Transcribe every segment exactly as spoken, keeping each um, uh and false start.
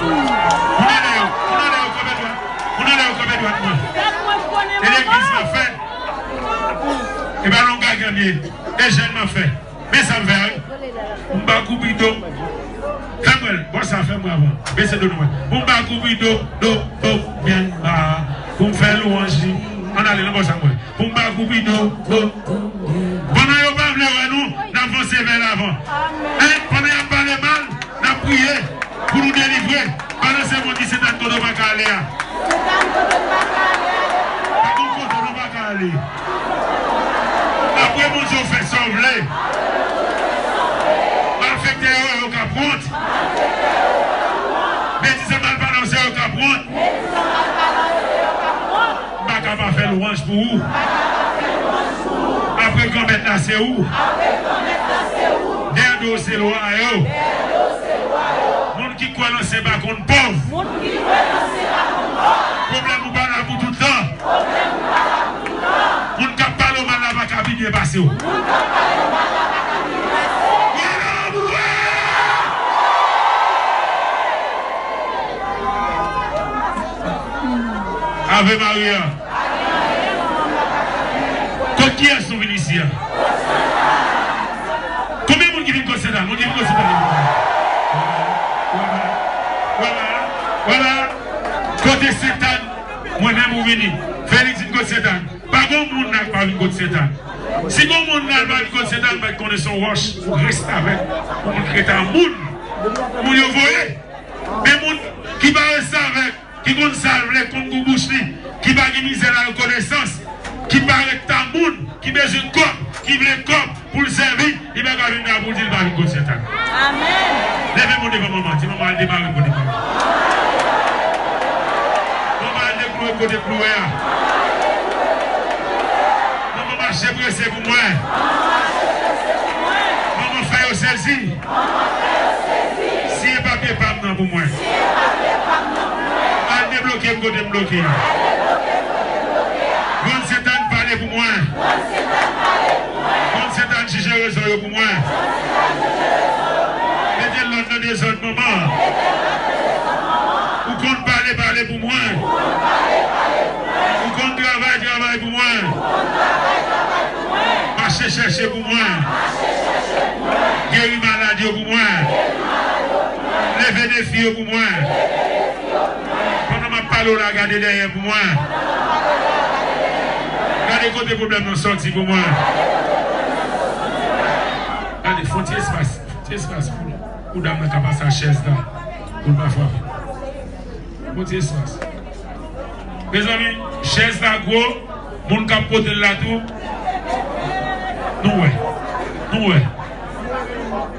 Moun anlè yo, moun anlè yo, kanpe dwat. Moun anlè yo, kanpe dwat, mwen. E legliz m ap fè. E pa nan gagan m ye. E jèn m ap fè. Men sa m fè a, wi. M ba koupi do. Fè m wè l. Bò sa, fè m wè avan. Bese do nou wè. M ba koupi do, do, do, byen ba. Pou m fè lwanj li. Ann ale nan bò sa m wè. Pou m ba koupi do, do. Pandan yo pa vle wè nou, n ap vanse vè l avan. Hein? Pandan y ap pale mal, n ap priye pou nou delivre. Balanse moun di Sentàn kote w pa ka ale a. Pa gen kote nou pa ka ale. Apre Bondye, w fè sa w vle. Malfektè yo, yo k ap wont. Betiz ak malpwòpte yo k ap wont. M pa ka pa fè lwanj pou ou. Apre Granmèt la, se ou. Dèyè do w se lwa yo. Moun ki kwè nan Sen pa konn pòv. Pwoblèm ou pa la pou tout tan. Moun k ap pale w mal la pa ka pi byen pase w. What up, what up? Ave Maria. Kot kiyès nou vin isi a? Konbyen moun ki vin kot Sentàn? Moun ki vin kot Sentàn? Wè la, wè la, wè la. Kote Sentàn? Mwen menm ou vini. Fèlix vin kot Sentàn. Pa gen moun la ki pa vin kot Sentàn. Si gen moun la ki pa vin kot Sentàn, mèt konnen se yon wòch ou restavèk. Yon moun ki rete a moun. Moun yo voye. Men moun ki pa restavèk, ki konn sa l vle, konn gou bouch li, ki pa gen mizè la rekonesans, ki pa ret ta moun, ki bezwen kòb, ki vle kòb pou l sèvi, li pa ka vin la pou l di l pa vin kot Sentàn. Amèn. Leve men w devan manman, di manman al demare kote pa w. Manman al dekloure kote kloure a. Manman mache prese pou mwen. Manman fè yo sezi. Siyen papye pa m nan pou mwen. Al debloke m kote m bloke a. Grann Sentàn pale pou mwen. Grann Sentàn jije rezon yo pou mwen. Mete lòd nan dezòd, manman. Ou konn pale, pale pou mwen. Ou konn travay, travay pou mwen. Mache chèche pou mwen. Geri malad yo pou mwen. Leve defi yo pou mwen. Pandan m ap pale w la, gade dèyè pou mwen. Gade kote pwoblèm nan sòti pou mwen. Gade, fè yon ti espas, fè yon ti espas pou, pou dam nan ka pase a chèz la. Pou l pa frape. Fè yon ti espas. Mezanmi, chèz la gwo, moun k ap pote l la tou. Nou wè. Nou wè.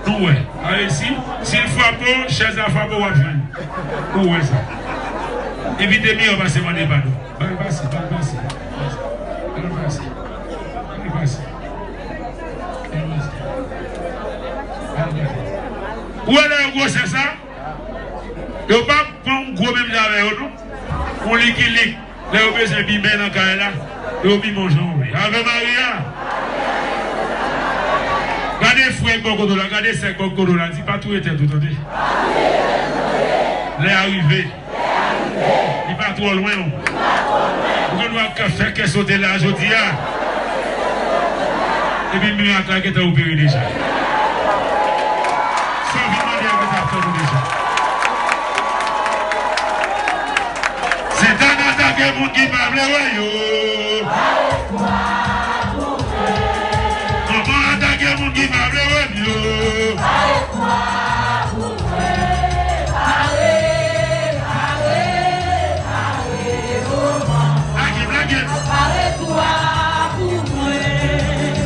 Nou wè. A, e si, si l frape w, chèz la frape w, w ap jwenn. Ou wè sa. Evite miyò pase mande padon. Ba l pase, ba l pase. Ba l pase. Ba l pase. Ba l pase. Ou wè lè yo gwosè sa? Yo pa pran yon gwo menm jan avè yo, non. Yon lik, yon lik. Lè yo bezwen bimen nan kay la, yo bimen yon jan wi. Ave Maria. Gade frè k bò kote w la, gade sè k bò kote w la, di pa touye tèt ou, tande. Lè a rive. Li pa twò lwen, non. Ou gen dwa k-, fè kè sote la jodi a. Epi mirak la gentan opere deja. Sa w vin mande a gentan fèt deja. Sentàn atake moun ki pa vle wè yo. Manman atake moun ki pa vle wè yo. Lage, lage.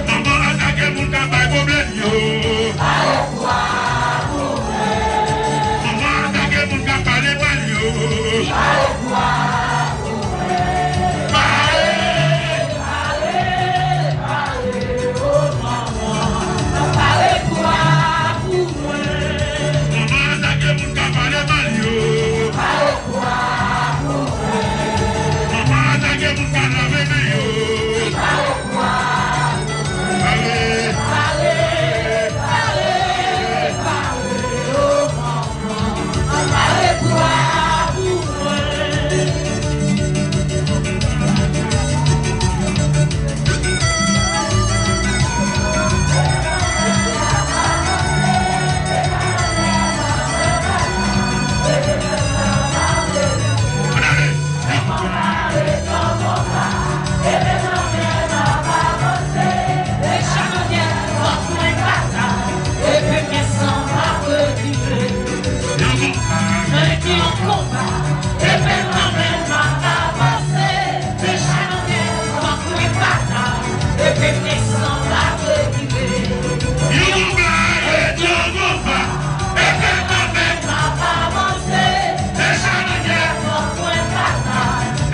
Manman atake moun k ap bay pwoblèm yo. Manman atake moun k ap pale mal yo. Pale! Manman atake moun k ap pale mal yo. Manman atake moun k ap lave men yo. Pale! Hey, hey,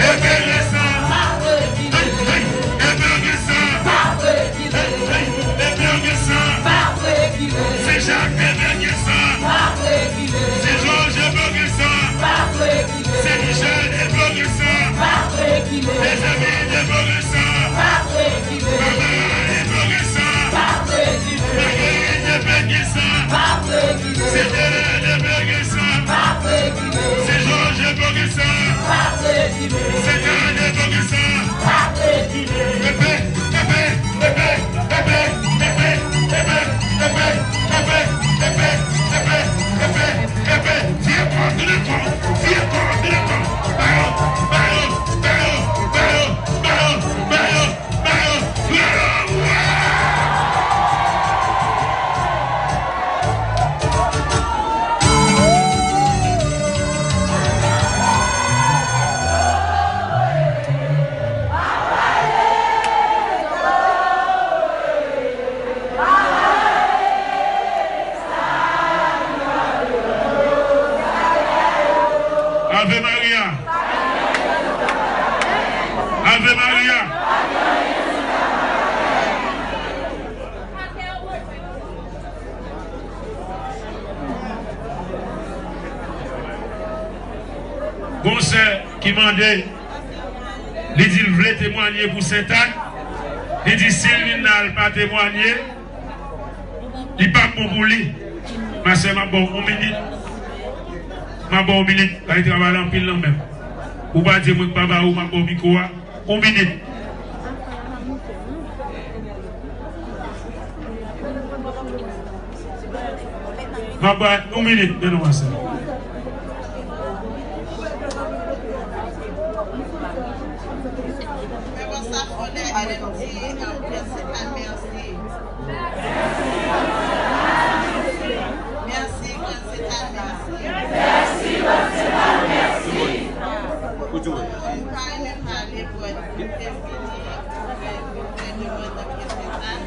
Ebè gen san. Hey, hey, Ebè gen san. Hey, hey, Ebè gen san. Sen Jak, Ebè gen san. Sen Jòj, Ebè gen san. Sen Michèl, Ebè gen san. Benjamin, Ebè gen san. Barbara, Ebè gen san. Marguerite, Ebè gen san. Sen Thérèse, Ebè gen san. Sen Jòj, Ebè gen san. Sentàn, Ebè gen san. Ebè, Ebè, Ebè, Ebè, Ebè, Ebè, Ebè, Ebè, Ebè, vye kò, vye kò, vye kò. Ba yo, ba yo, ba yo, ba yo, ba yo, ba yo, ba yo, ba yo, ba yo. Ave Maria. Ave Maria. Gon sè ki mande, li di l vle temwanye pou Sentàn. Li di si l vin la, l pa temwanye, li p ap bon pou li. Masè, m ap ba w yon minit. M ap ba w yon minit. Bagay travay la anpil nan men m. Ou pa di mwen k pa ba ou, m ap ba w mikwo a. Yon minit. M ap ba yon minit, men non, masè. Mwen bon sa fò lè L M D, L M D se ta mèsi. Mèsi, Gran Sentàn, mèsi. Mèsi, Gran Sentàn, mèsi. Ou di wi. M pa renmen pale, but m te vini pou fè, pou fè demann nan Gran Sentàn.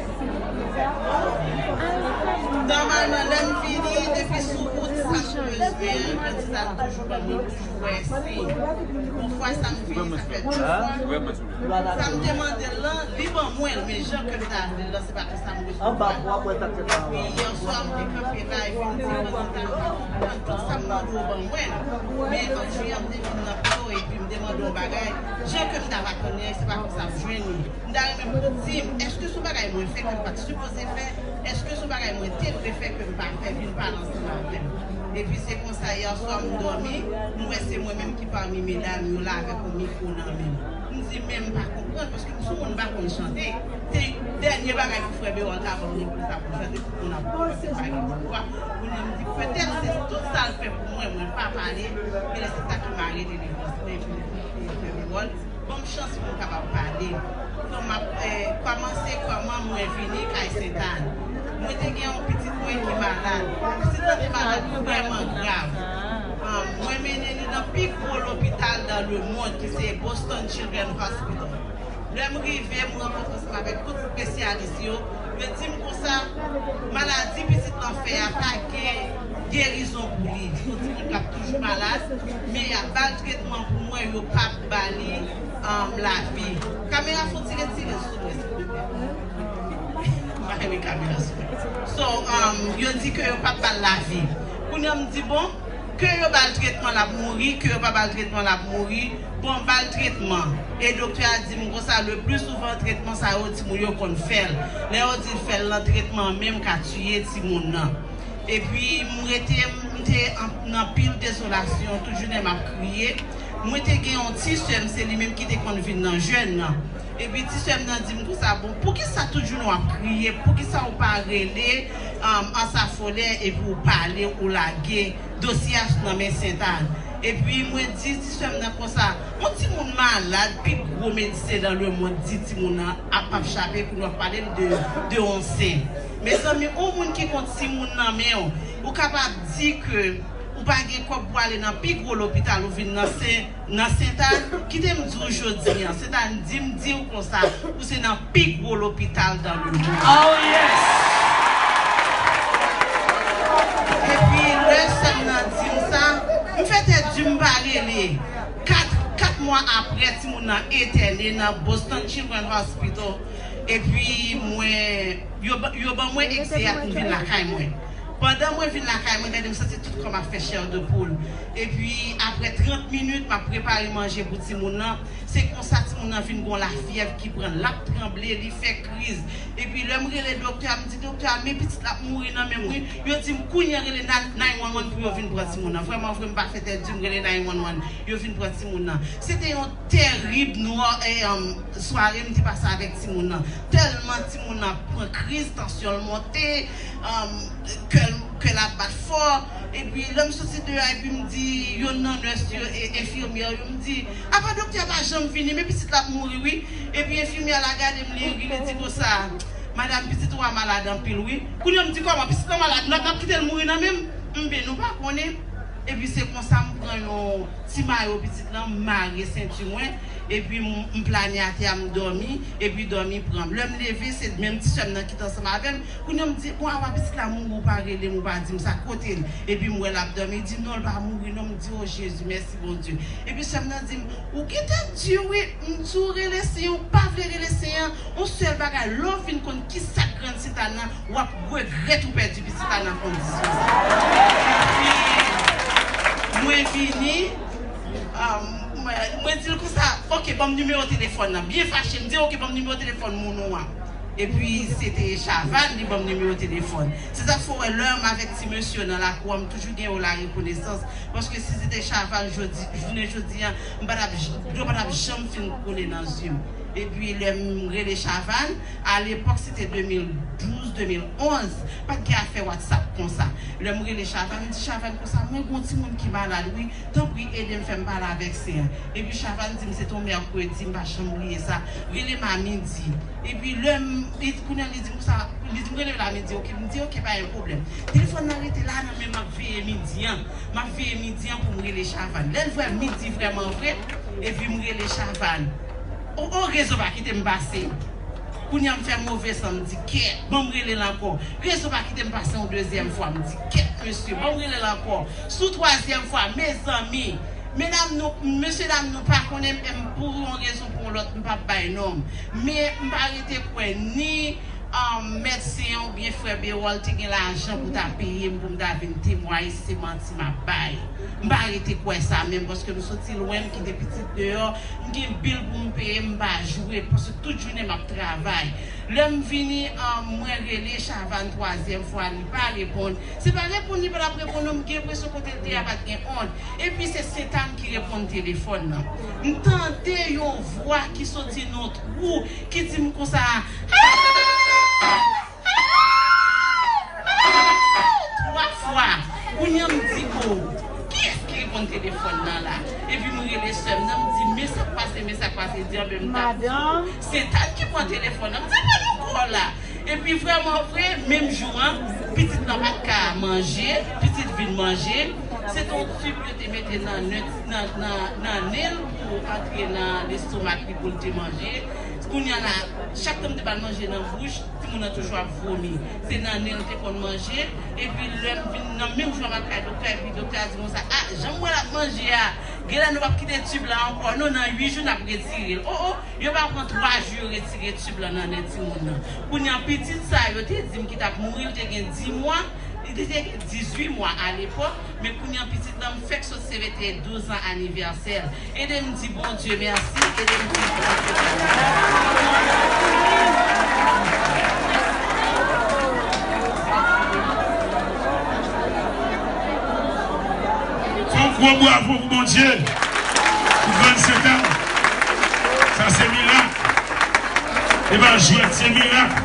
Nòmalman, lè m vini, depi sou wout, sa m bezwen an, Gran Sentàn toujou ban mwen, toujou wè si. Yon fwa sa m vini, sa fè de fwa. Sa m te mande l lan, li ban mwen l, men jan ke m ta vle l lan, se pa konsa m resevwa l. Epi yè swa, m te kanpe la, epi m di, "Mwen, m ta konprann tout sa m mande w ban mwen l." Men lòt jou a, m te vin nan pito, epi m te mande w yon bagay, jan ke m t ap atann li an, se pa konsa m jwenn li. M ta renmen pou w di m, èske se yon bagay mwen fè ke m pa t sipoze fè? Èske se yon bagay mwen te dwe fè ke m pa fè? Vin pale ansanm avè m. Epi se konsa yè swa m dòmi, m wè se mwen menm ki pami medam yo la avèk yon mikwo nan men m. M di men m pa konprann paske m sou moun m pa konn chante. Se dènye bagay pou frè Bewòl ta ban m mikwo sa pou m chante, tout moun ap kouri se pa gen bon vwa. Kounye a m di petèt se tout sa l fè pou mwen, mwen pa pale, men se sa ki mare delivrans mwen epi frè Bewòl. Ban m chans pou m kapab pale. Kòm m ap kòmanse kòman mwen vini kay Sentàn. Mwen te gen yon pitit mwen ki malad. Pitit lan te malad vrèman grav. Mwen mennen li nan pi gwo lopital dans le monde ki se Boston Children's Hospital. Lè m rive, m rankontre ansanm avèk tout espesyalis yo. Yo di m konsa, maladi pitit lan fè a pa gen gerizon pou li. Se yon timoun k ap toujou malad, men y ap ba l tretman pou mwen, yo p ap ba li lavi. Kamera fon ti retire sou mwen silvouplè. M pa renmen kamera sou mwen. So, yo di ke yo p ap ba l lavi. Kounye a m di bon, ke yo ba l tretman l ap mouri, ke yo pa ba l tretman l ap mouri. Bon, ba l tretman. E doktè a di m konsa, le pli souvan tretman sa yo timoun yo konn fè l. Lè yo di l fè l lan, tretman an menm ka tiye timoun nan. Epi m rete, m te nan pil dezolasyon, tout jounen m ap kriye. Mwen te gen yon ti sè m, se li menm ki te konn vin nan jèn nan. Epi ti sè m nan di m konsa, bon, poukisa tout jounen w ap kriye? Poukisa w pa rele Ansafolè epi w pale, ou lage dosye a nan men Sentàn? Epi mwen di ti sè m nan konsa, yon timoun malad, pi gwo medsen dans le monde di timoun nan ap p ap chape, kounye a w ap pale m de, de yon sen. Mezanmi, yon moun ki gon timoun nan men w, ou kapab di ke ou pa gen kòb pou ale nan pi gwo lopital, ou vin nan sen, nan Sentàn, kite m di w jodi a, Sentàn di m di w konsa, ou se nan pi gwo lopital dans le monde. Oh yes! Epi lè sè m nan di m sa, m fè tèt di m pa rele. Kat, kat mwa apre, timoun nan entène nan Boston Children's Hospital. Epi mwen, yo, yo ban mwen egzeyat, m vin lakay mwen. Pandan mwen vin lakay mwen, gade m santi tout kò m ap fè chè de poul. Epi apre trant minit, m ap prepare manje pou timoun nan. Se konsa timoun nan vin gon lafyèv ki pran l, l ap tranble, li fè kriz. Epi lè m rele doktè a, m di doktè a, men pitit la ap mouri nan men m wi. Yo di m kounye a rele nine one one pou yo vin pran timoun nan. Vrèman vre, m pa fè tèt di m rele nine one one, yo vin pran timoun nan. Se te yon tèrib nwa, e, sware m te pase avèk timoun nan. Tèlman timoun nan pran kriz, tansyon l monte, kè l, kè l ap bat fò. Epi lè m soti deyò, epi m di youn nan nès yo, e, enfimyè yo, m di, apa doktè a pa janm vini, men pitit la ap mouri wi. Epi enfimyè la gade m, li ri, li di konsa, madanm, pitit ou a malad anpil wi. Kounye a m di kòman pitit lan malad, n ap, n ap kite l mouri nan men m? M ben nou pa konnen. Epi se konsa m pran yon ti mayo pitit lan, m mare senti mwen, epi m, m plane atè a, m dòmi, epi dòmi pran m. Lè m leve, se menm ti sè m nan ki t ansanm avè m. Kounye a m di, bon, apa pitit la mouri, ou pa rele m, ou pa di m sa, kote l? Epi m wè l ap dòmi, li di, non, l pa mouri non. M di, o Jezi, mèsi Bondye. Epi sè m nan di m, ou gentan di wi, m di w rele Senyè, ou pa vle rele Senyè, yon sèl bagay, lè w vin konn kisa k rann Sentàn nan, w ap regrèt ou pèdi pitit la nan kondisyon sa. Epi, mwen vini, mwen, mwen di l konsa, ok, ban m nimewo telefòn nan. Byen fache, m di, ok, ban m nimewo telefòn moun ou an. Epi, se te Chavannes, li ban m nimewo telefòn. Se sa k fè w wè, lè m avèk ti mesye yo nan lakou an, m toujou gen yon larekonesans. Paske si se te Chavannes jodi, jounen jodi an, m pa t ap, dlo pa t ap janm fin koule nan zye m. Epi lè m rele Chavannes, alepòk se te de mil douz, de mil onz, pa t gen afè WhatsApp konsa. Lè m rele Chavannes, m di Chavannes konsa, mwen gen yon timoun ki malad wi, tanpri ede m fè m pale avèk sè an. Epi Chavannes di m se te yon mèkredi, m pa janm bliye sa, rele m a midi. Epi lè m, li, kounye a li di m konsa, li di m rele l a midi, ok, m di ok, pa gen pwoblèm. Telefòn nan rete la nan men m, m ap veye midi an, m ap veye midi an pou m rele Chavannes. Lè l vre midi vrèman vre, epi m rele Chavannes. O, o, rezo pa kite m pase. Kounye a m fè move san, m di kèt, ban m rele l ankò. Rezo pa kite m pase yon dezyèm fwa, m di kèt mesye, ban m rele l ankò. Sou twazyèm fwa, mezanmi, medam nou, mesye dam nou pa konnen m, m pou yon rezon pou yon lòt, m p ap bay non m. Men m pa rete kwè ni medsen an oubyen frè Bewòl te gen lajan pou ta peye m pou m ta vin temwaye si se manti m ap bay. M pa rete kwè sa menm, paske m soti lwen, m kite pitit deyò, m gen bil pou m peye, m pa jwe, paske tout jounen m ap travay. Lè m vini, an, mwen rele Chavannes twazyèm fwa, li pa reponn. Se pa reponn li pa t ap reponn non, m gen enpresyon kote l te a pa t gen onn. Epi se Sentàn ki reponn telefòn nan. M tande yon vwa ki soti nan twou ki di m konsa, "Ah! Ah! Ah!" Twa fwa. Kounye a m di, "O, kiyès ki reponn telefòn nan la?" Epi m rele sè m nan, m di, "Men sa k pase, men sa k pase." Li di, "Anben, m t ap di w, se Tad ki pran telefòn nan." M di, "Bon, nou kò la." Epi vrèman vre, menm jou an, pitit lan pa t ka manje, pitit vin manje. Se te yon tib yo te mete nan nen, nan, nan, nan nen l pou antre nan lestomak li pou l te manje. Kounye a la, chak tan m te ba l manje nan bouch, timoun nan toujou ap vomi. Se nan nen l te konn manje. Epi lè m vin nan menm jou a, m al kay doktè, epi doktè a di konsa, "A, jan m wè l ap manje a, genlè nou p ap kite tib la ankò non, nan uit jou n ap retire l." O, o, yo pa pran twa jou yo retire tib la nan nen timoun nan. Kounye a pitit sa yo te di m ki t ap mouri, li te gen dis mwa, li te gen dizuit mwa alepòk, men kounye a pitit lan m fèk sot selebre douz an anivèsè l. Ede m di Bondye mèsi, ede m di Bondye mèsi. Fè yon gwo bravo pou Bondye, pou grann Sentàn. Sa se mirak. E pa jwèt, se mirak.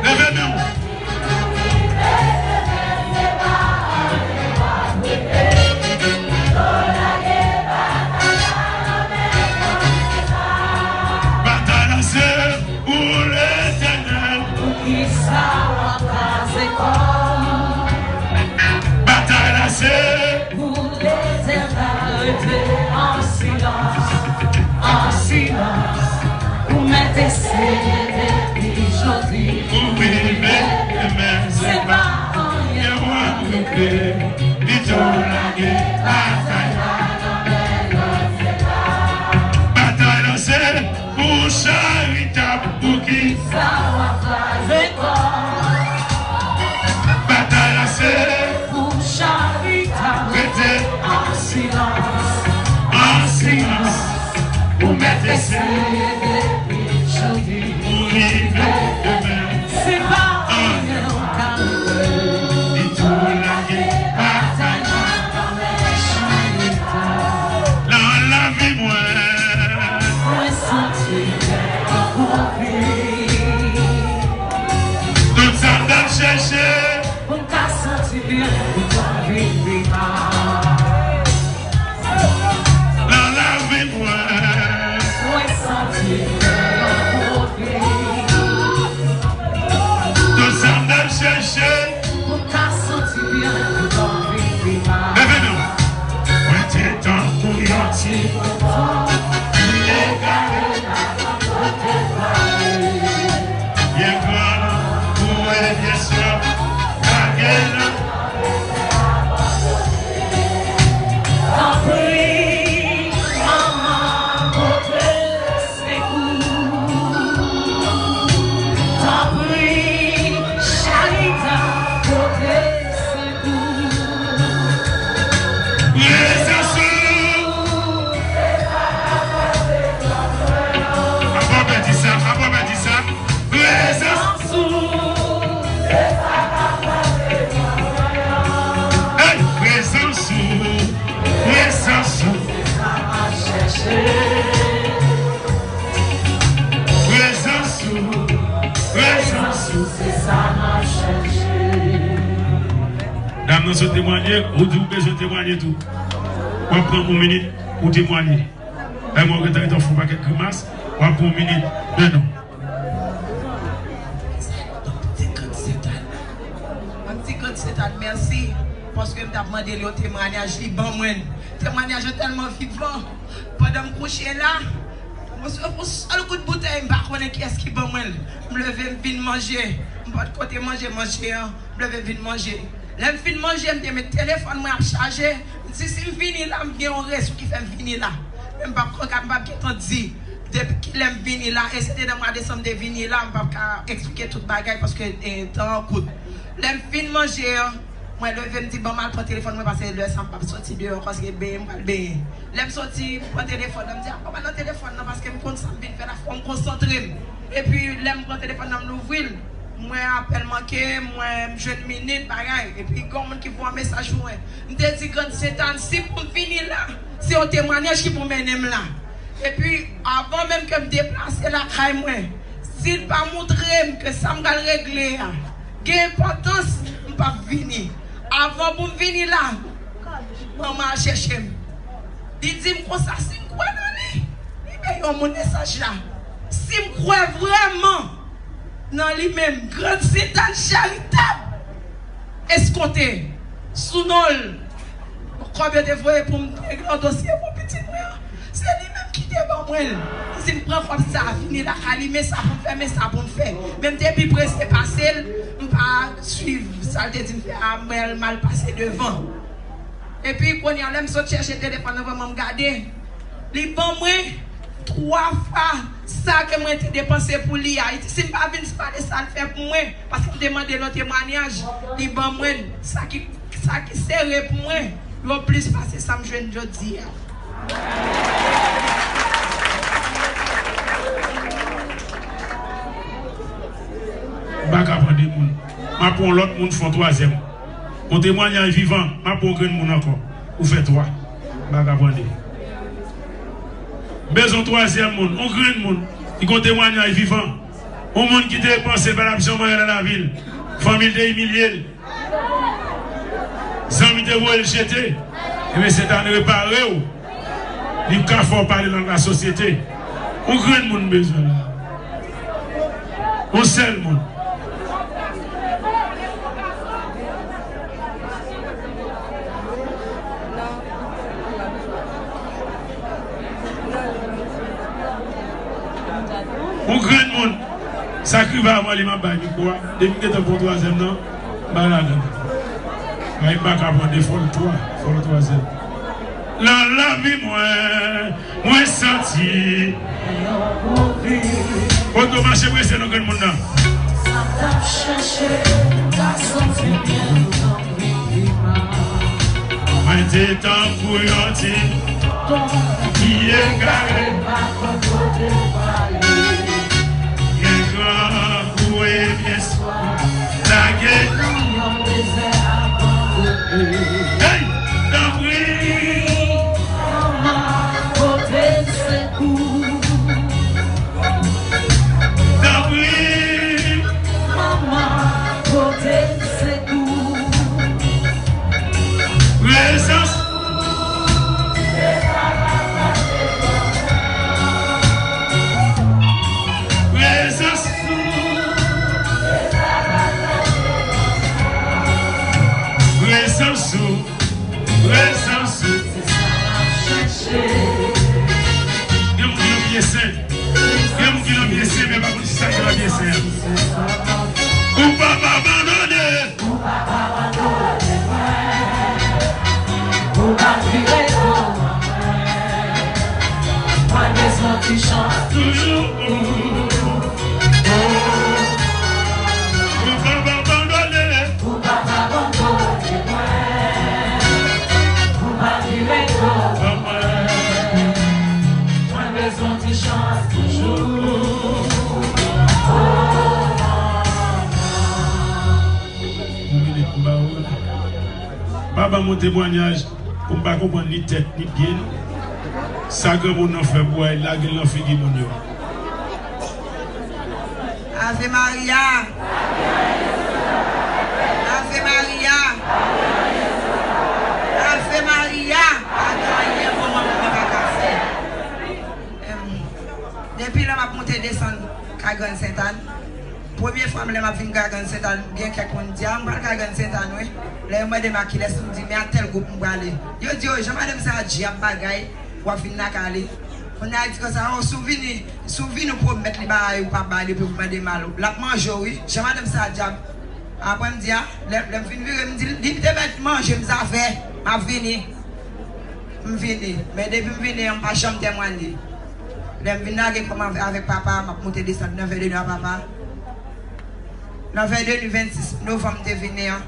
Leve men w. Batay la se pou Letènèl. Poukisa w ap kraze kò m? Batay la se pou Letènèl. Rete an silans, an silans. Ou mèt eseye depi jodi. Ou rive demen, se pa anyen w ap regle. Li tou lage batay la nan men yo. Batay la se pou charitab, poukisa w ap kraze kò? Batay la se pou charitab. Rete an silans, an silans. Ou mèt eseye depi jodi. Ou rive demen. Se pa anyen w ka regle. Li tou lage batay la nan men charitab. Nan lavi mwen. Mwen santi m tankou yon vi. Tout sa m t ap chèche. Pou m ka santi byen, pou m ka viv pi mal. Nan lavi mwen. Mwen santi m tankou yon vi. Tout sa m t ap chèche. Pou m ka santi byen, pou m ka viv pi mal. Leve men w. Mwen te tankou yon ti mouton. Egare, pa konn kote prale. Byen gran, boure byen swaf, lage nan. Tanpri, manman, pote sekou. Tanpri, charitab, pote sekou. Prezans ou. Apa w pèdi sa, apa w pèdi sa. Prezans ou. Hey, prezans ou. Prezans ou. Prezans ou. Prezans ou. Dam nan sot temwanye, ou di ou bezwen temwanye tou. W ap pran yon minit pou temwanye. Lè mwen gentan gentan fè yon pakèt grimas, w ap pran yon minit. Men non. Ti grann Sentàn. Mwen di grann Sentàn mèsi, paske m t ap mande l yon temwanyaj, li ban mwen l. Temwanyaj yo tèlman vivan. Pandan m kouche la, mwen swiv yon sèl kout boutèy, m pa konnen kiyès ki ban mwen l. M leve, m vin manje. M pa t kote manje, manje an. M leve, m vin manje. Lè m fin manje, m te met telefòn mwen ap chaje. Si, si m vini la, m gen yon rezon ki fè m vini la. Men m p ap, m p ap gentan di depi kilè m vini la. E se te nan mwa desanm m te vini la, m p ap ka eksplike tout bagay paske, eh, tan an kout. Lè m fin manje an, mwen leve, m di, "Ban m al pran telefòn mwen, paske lè sa m p ap soti deyò, paske benyen m pral benyen." Lè m soti, m pran telefòn nan, m di, "A, ban m al nan telefòn nan, paske m konn sa m vin fè la, fò m konsantre m." Epi, lè m pran telefòn nan, m louvri l, m wè apèl manke, m wè m jwenn minit, bagay. Epi, gen yon moun ki voye yon mesaj pou mwen. M te di, "Grann Sentàn, si pou m vini la, se yon temwanyaj ki pou mennen m la." Epi, avan menm ke m deplase lakay mwen, si l pa montre m ke sa m pral regle a gen enpòtans, m p ap vini. Avan pou m vini la, manman al chèche m. Li di m konsa, si m kwè nan li, li bay yon moun mesaj la. Si m kwè vrèman nan li menm, Grann Sentàn Charitab, eskonte, sou non l, kòb yo te voye pou m regle yon dosye pou pitit mwen an, se li menm ki te ban mwen l. Li di m pran kòb sa, vini lakay li, men sa pou m fè, men sa pou m fè. Men m te pi prese pase l, m pa swiv sa l te di m fè a, mwen m al pase devan. Epi kounye a, lè m sot chèche telefòn nan, vrèman m gade, li ban mwen twa fwa sa ke mwen te depanse pou li a. Li di, si m pa vin, se pa de sa l fè pou mwen, paske m te mande l yon temwanyaj, li ban mwen l. Sa ki, sa ki sere pou mwen, yo plis pase sa m jwenn jodi a. M pa ka pran de moun. M ap pran yon lòt moun fè yon twazyèm. Yon temwanyaj vivan, m ap pran yon grenn moun ankò. Ou fè twa. M pa ka pran de. M bezwen yon twazyèm moun, yon grenn moun. Li gen yon temwanyaj vivan. Yon moun ki te panse l pa t ap janm anyen nan lavi l. Fanmi l te imilye l. Zanmi te voye l jete. Ebyen, Sentàn repare w. Li ka fè w pale lang lasosyete. Yon grenn moun m bezwen la. Yon sèl moun. Yon grenn moun. Sa k rive avan li, m ap bay mikwo a. Depi m gentan pran twazyèm nan, m pa ladan l. Ay, m pa ka pran de, fò l twa, fò l twazyèm. Nan lavi mwen, mwen santi. Kote w mache prese non grenn moun nan. Sa m t ap chache, m ta santi l byen lontan. Mwen te tankou yon ti tonm ki egare, m pa konn kote m prale. Byen grangou e byen swaf, lage nan yon dezè abandone. Hey! Tanpri, manman, pote m sekou. Tanpri, manman, pote m sekou. Prezans. Prezans. Prezans ou. Prezans ou. Se sa m ap chache. Gen moun ki nan pye sen. Gen moun ki nan pye sen, men pa konn kisa ki nan pye sen an. Ou p ap abandone. Ou p ap abandone mwen. Ou p ap vire do a mwen. Mwen bezwen ti chans toujou. Ou p ap abandone. Ou p ap abandone mwen. Ou p ap vire do a mwen. Mwen bezwen ti chans toujou. Yon minit m ba ou. Pa ban m yon temwayaj pou m pa konprann ni tèt ni pye l. Sa granmoun nan fè pou w, lage l nan figi moun yo. Ave Maria. Ave Maria. Ave Maria. Pa gen anyen manman mwen pa ka fè. Em, depi lè m ap monte desann kay Grann Sentàn, premye fwa m lè m ap vin kay Grann Sentàn, gen kèk moun di, "A, m pral kay Grann Sentàn, wi." Lè yo mande m a kilès, m di, "Men a tèl gwoup m prale." Yo di, "O, jan madanm sa a djab bagay, w ap vin lakay li." Kounye a, li di konsa, "O, si w vini, si w vini, w pwomèt li bagay, ou pa ba li, epi w mande mal, l ap manje w, wi. Jan madanm sa a djab." Apre, m di, "A." Lè, lè m fin vire, m di, "Li te mèt manje m zafè, m ap vini." M vini. Men depi m vini an, m pa janm temwanye. Lè m vin lage kò m avè-, avèk papa, m ap monte desann nan vè de nwa papa. Nan vè de nwa vennsis novanm m te vini an,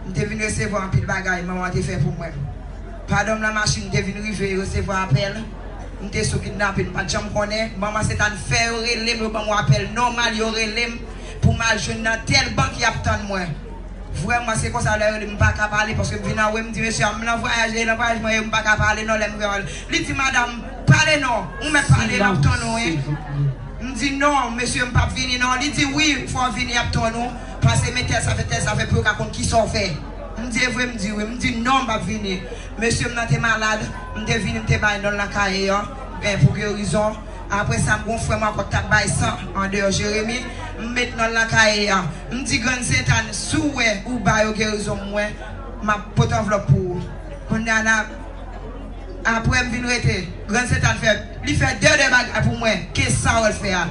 m te vin resevwa anpil bagay manman te fè pou mwen. Pandan m nan machin, m te vin rive resevwa apèl. M te sou kidnape, m pa t janm konnen. Manman Sentàn fè yo rele m, yo ban m yon apèl nòmal, yo rele m pou m al jwenn nan tèl bank y ap tann mwen. Vrèman, se konsa lè yo di m pa ka pale, paske m vin anwe, m di, "Mesye, m nan vwayaj, e nan vwayaj mwen ye, m pa ka pale non, lè m vin anwe." Li di, "Madanm, pale non, ou mèt pale, m ap tann ou, wi." M di, "Non, mesye, m p ap vini non." Li di, "Wi, fò w vini, y ap tann ou, paske men tèl sa fè, tèl sa fè, pou yo ka konn kisa w fè." M di, "E vre?" M di, "Wi." M di, "Non, m p ap vini." Mesye, m nan te malad, m te vini, m te bay non l nan kaye an, eh, pou gerizon. Apre sa, m gon frè m ankò k t ap bay san andeyò Jeremi. M met non l nan kaye a. M di, "Grann Sentàn, si w wè ou ba yo gerizon mwen, m ap pote anvlòp pou ou." Kounye a, n a, apre m vin rete, Grann Sentàn fè, li fè de, de bagay pou mwen, ke sa w al fè a.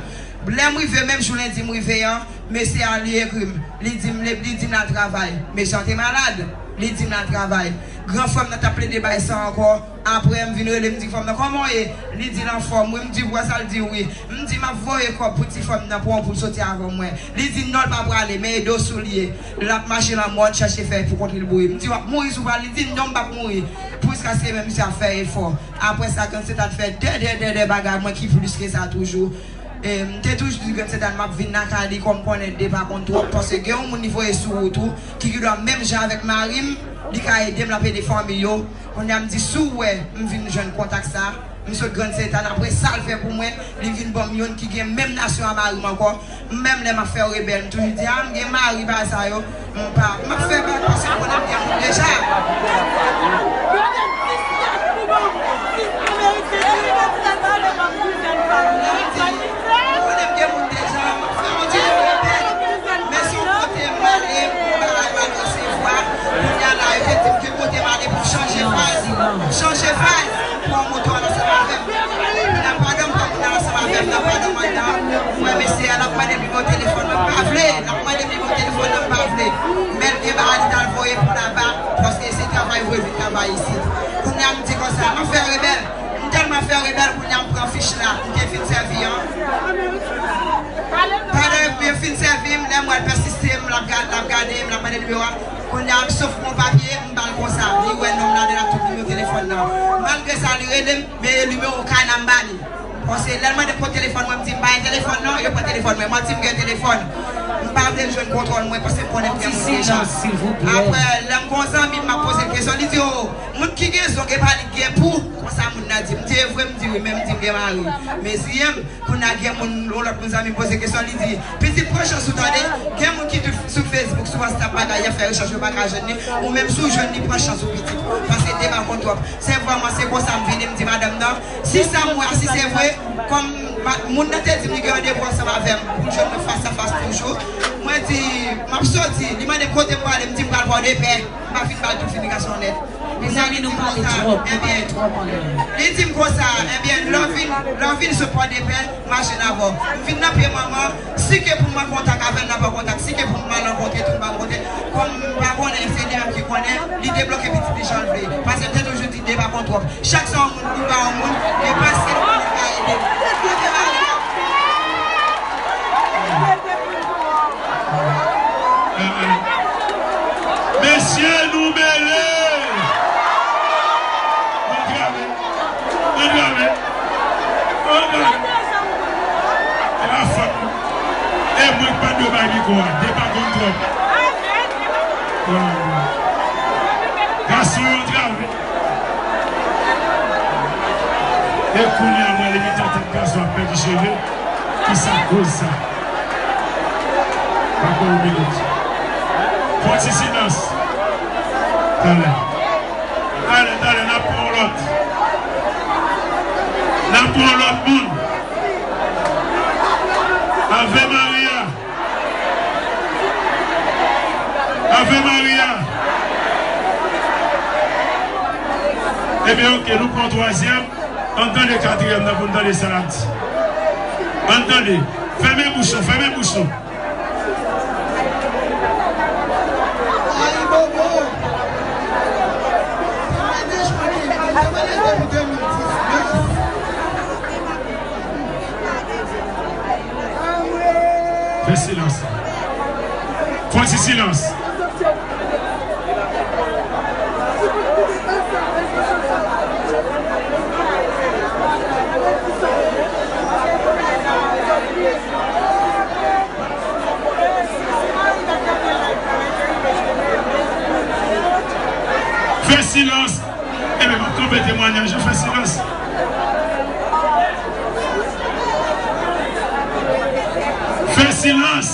Lè m rive, menm jou lendi m rive an, mesye a, li ekri m. Li di m, li, li di m l al travay. Mesye an te malad. Li di m l al travay. Gran frè m nan t ap plede bay san ankò. Apre, m vin rele, m di, "Fanm nan, kòman w ye?" Li di l anfòm, wi. M di, "Ou wè sa?" L di, "Wi." M di, "M ap voye kòb pou ti fanm nan, pran pou l soti avè mwen." Li di, "Non, l pa prale, men ede w sou l ye. L ap mache nan mòn, chache fè pou kont li l bouyi." M di, "W ap mouri si w pral?" Li di, "Non, m p ap mouri." Jiskaske men misye ap fè efò. Apre sa, Grann Sentàn fè de, de, de, de bagay mwen ki plis ke sa toujou. E, m te toujou di Grann Sentàn m ap vin lakay li, kòm konnen depa konn twòp, paske gen yon moun li voye sou wout ou, ki gen dwa menm jan avèk mari m, li ka ede m, l ap ede fanmi yo. Kounye a m di, "Si w wè m vin jwenn kontak sa, m sot Grann Sentàn, apre sa l fè pou mwen, li vin ban m youn ki gen menm nasyon a mari m ankò." M menm lè m ap fè rebèl, m toujou di, "A, m gen mari, bagay sa yo." M pa, m ap fè bak paske m konnen m gen moun deja. M konnen m gen moun deja, m ap fè yon ti rebèl. Men se yon kote m ale, m pa al resevwa. Kounye a la, yo te di m ke kote m ale pou m chanje faz. M chanje faz. Pran moto a ansanm avè m. Nan padan m pran moun nan ansanm avè m, nan padan m anndan, m wè mesye a, l ap mande m nimewo telefòn mwen, m pa vle. L ap mande m nimewo telefòn nan, m pa vle. Men l gen bagay li t al voye pou laba, paske se travay voye vin travay isit. Kounye a m di konsa, m ap fè rebèl. M tèlman fè rebèl, kounye a m pran fich la, m te fin sèvi an. Pandan yo fin sèvi m, lè m wè l pèsiste m, l ap ga-, l ap gade m, l ap mande nimewo a. Kounye a, m sot yon papye, m ba l konsa. Li wè non m ladan l ak tout nimewo telefòn nan. Malgre sa, li rele m, men e nimewo kay la m ba li. Paske lè l mande m kote telefòn mwen, m di m pa gen telefòn non, yo pran telefòn mwen. Manti, m gen telefòn. M pa vle l jwenn kontwòl mwen, paske m konnen m gen moun deja. Apre, lè m gon zanmi m, m ap poze l kesyon, li di, "O, moun ki gen zong, e pa li k gen pou." Konsa moun nan di m. M di, "E vre?" M di, "Wi," men m di m gen mari. Men ziyen m, Kounye a gen moun, yon lòt moun zanmi m poze kesyon, li di, "Pitit, pran chans ou tande, gen moun ki sou Facebook, sou WhatsApp, bagay, y ap fè rechèch, yo pa ka jwenn li, ou menm si w jwenn li, pran chans ou pitit, paske depa konn twòp." Se vrèman, se konsa m vini, m di madanm nan, si sa m wè a, si se vre, kòm ma-, moun nan te di m li gen randevou ansanm avè m pou l jwenn mwen fas a fas toujou, mwen di, "M ap soti," li mande m kote m prale, m di m pral Pòdepè, m pa fin ba l tout finigasyon nèt. Mezanmi, nou pale twòp, nou pale twòp anlè. Li di m konsa, "Ebyen, lè w vin, lè w vin sot Pòdepè, m a jwenn avè w." M vin nan pye manman, si ke pou m an kontak avè l, n a pran kontak, si ke pou m al rankontre tou, n pa rankontre. Kòm m pa konnen, se li menm ki konnen, li debloke pitit li jan l vle. Paske m te toujou di, depa konn twòp. Chak sa yon moun pou ba yon moun, e paske l konnen l ka ede m. Mesye, nou mele! Antrave! Antrave! Antrave! E pa fòt nou. E mwen k pa dwe bay mikwo a. Depa konn twòp. Gason yo antrave. E kounye a, mwen, li gen tèt gason ap pèdi cheve. Kisa k koz sa? Pa pran yon minit. Fò ti silans. Talè. Talè, talè, n ap pran yon lòt. N ap pran yon lòt moun. Ave Maria. Ave Maria. Ebyen, oke, nou pran twazyèm. Ann tande katriyèm nan pou n tande sa l ap di. Ann tande. Fèmen bouch nou, fèmen bouch nou. Ayibobo. Fèmen bouch nou. Silans. Fè silans. Ebyen, m ap kanpe temwayaj yo, fè silans. Fè silans.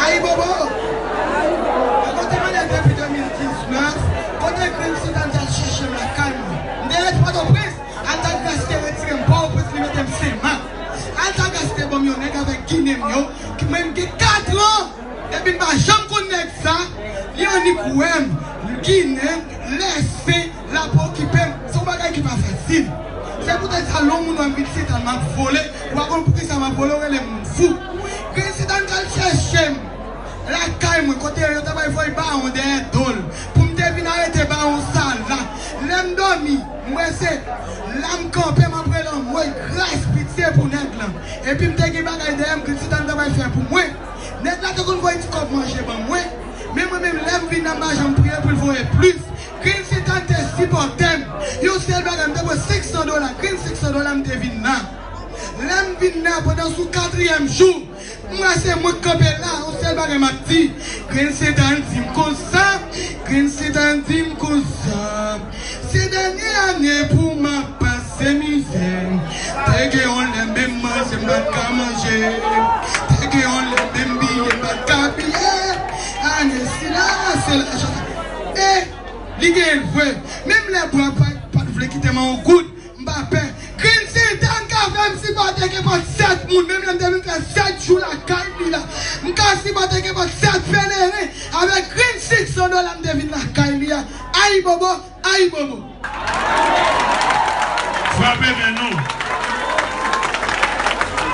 Ayibobo! Mwen konn te mande depi de mil diznèf, kote Green Setan t al chèche m lakay mwen. M te ret Pòtoprens, Altagras te retire m Pòtoprens, li mete m Senmak. Altagras te ban m yon nèg avèk Ginen m yo, ki mwen m gen katran, epi m pa janm konn nèg sa, li annik wè m, Ginen, lèse, l ap okipe m. Se yon bagay ki pa fasil. Se poutèt sa, lè yon moun wè m vin Setan, m ap vole, ou pa konn poukisa m ap vole, ou rele m moun fou. Green Setan t al chèche m lakay mwen, kote yo ta bay voye bawon dèyè do l, pou m te vin arete bawon sa la. Lè m dòmi, m wè se la m kanpe, m ap rele anmwey, gras, pitye pou nèg lan. Epi m te gen bagay dèyè m, Green Setan ta bay fè pou mwen. Nèg la te konn voye ti kòb manje ban mwen. Men mwen menm, lè m vin la, m pa janm priye pou l voye plis. Green Setan te sipòte m. Yon sèl bagay, m te pran senk san dola. Green senk san dola, m te vin la. Lè m vin la, pandan sou katriyèm jou, m wè se mwen k kanpe la, yon sèl bagay m ap di. Green Setan di m konsa, Green Setan di m konsa. Se dènye ane pou m ap pase mizè. Te gen yon lè menm manje m pa t ka manje. Te gen yon lè menm biye m pa t ka biye. Ane sila, se lajan sa. E, li genyen l vre. Menm lè bwa pa, pa t vle kite m yon goud. M pa pè. Green Setan ka fè m sipòte kenpòt sèt moun, menm lè m te vin fè sèt jou lakay li la. M ka sipòte kenpòt sèt peleren avèk Green senk san dola m te vin lakay li a. Ayibobo, ayibobo. Frape men nou.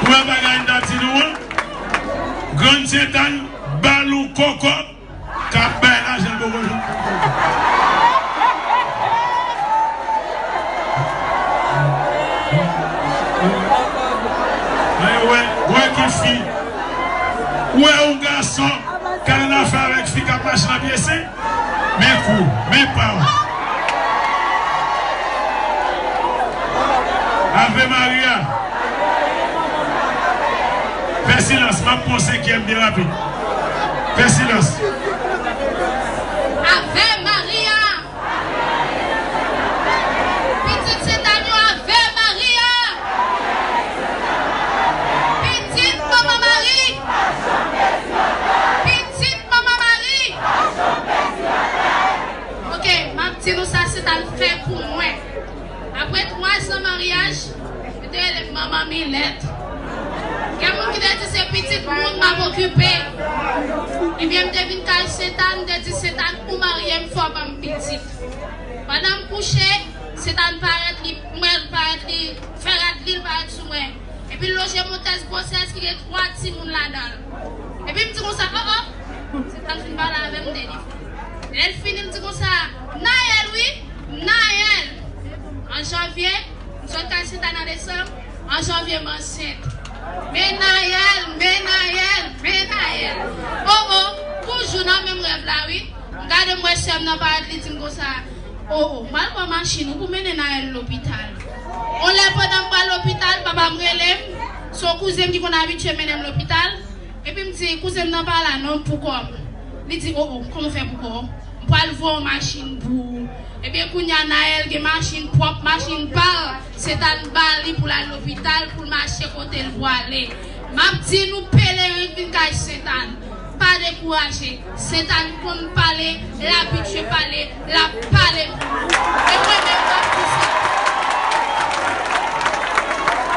Ou wè bagay m t ap di nou an? Green Setan ba nou kokòt. K ap bay lajan l poko janm. Men wè, wè ki fi. Wè yon gason k al nan afè avèk fi k ap mache nan pye sen. Men kou, men pa w. Ave Maria. Fè silans, m ap pran senkyèm byen rapid. Fè silans. Ave Maria. Pitit Setan yo, Ave Maria. Pitit Manman Mari. Pitit Manman Mari. Ok, m ap di nou sa Setan fè pou mwen. Apre twa zan maryaj, yo te rele m Manman Milèt. Gen moun ki te di se pitit moun m ap okipe. Ebyen, m te vin kay Setan, m te di, Setan, ou marye m, fò w ban m pitit. Pandan m kouche, Setan parèt, li, m wè l parèt, li fè rad li, l parèt sou mwen. Epi l lonje m yon tès gwosès ki gen twa timoun ladan l. Epi m di konsa, o, o! Setan fin pale avè m, m delivre. Lè l fini, l di konsa, Nayèl, wi, Nayèl! An janvye, m sot kay Setan an desanm, an janvye, m ansent. Men Nayèl, men Nayèl, men Nayèl! O, o! Toujou nan menm rèv la, wi. M gade, m wè sè m nan parèt, li di m konsa, o, o, m al pran machin ou pou mennen Nayèl lopital. On lè pandan m pral lopital, papa m rele m, se yon kouzen m ki konn abitye mennen m lopital. Epi m di, kouzen m nan pa la non, pou kò m. Li di, o, o, kòman w fè pou kò w? M pral voye yon machin pou ou. Ebyen, kounye a, Nayèl gen machin pwòp, machin pa l. Setan ba li pou l al lopital, pou l mache kote l pwale. M ap di nou, pelerin k vin kay Setan, pa dekouraje. Setan konn pale, l abitye pale, l ap pale pou nou. E mwen menm, m ap di sa.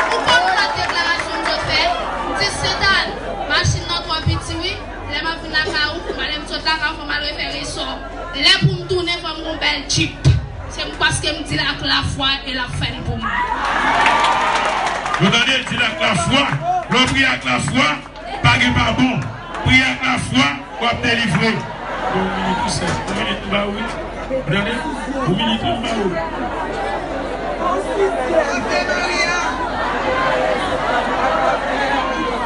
Ou konn lòt deklarasyon m sot fè? M di, Setan, machin nan twò piti, wi. Lè m ap vin lakay ou, lè m sot lakay ou, fò m al refè resò. Lè pou m tounen, fò m gon bèl djip. Se m, paske m di l ak lafwa e l ap fè l pou mwen. Nou tande, l di l ak lafwa. Lè w priye ak lafwa, pa gen pa bon. Priye ak lafwa, w ap delivre. Yon minit, wi, sè. Yon minit, m ba ou, wi. Ou tande? Yon minit, wi, m ba ou. Ave Maria.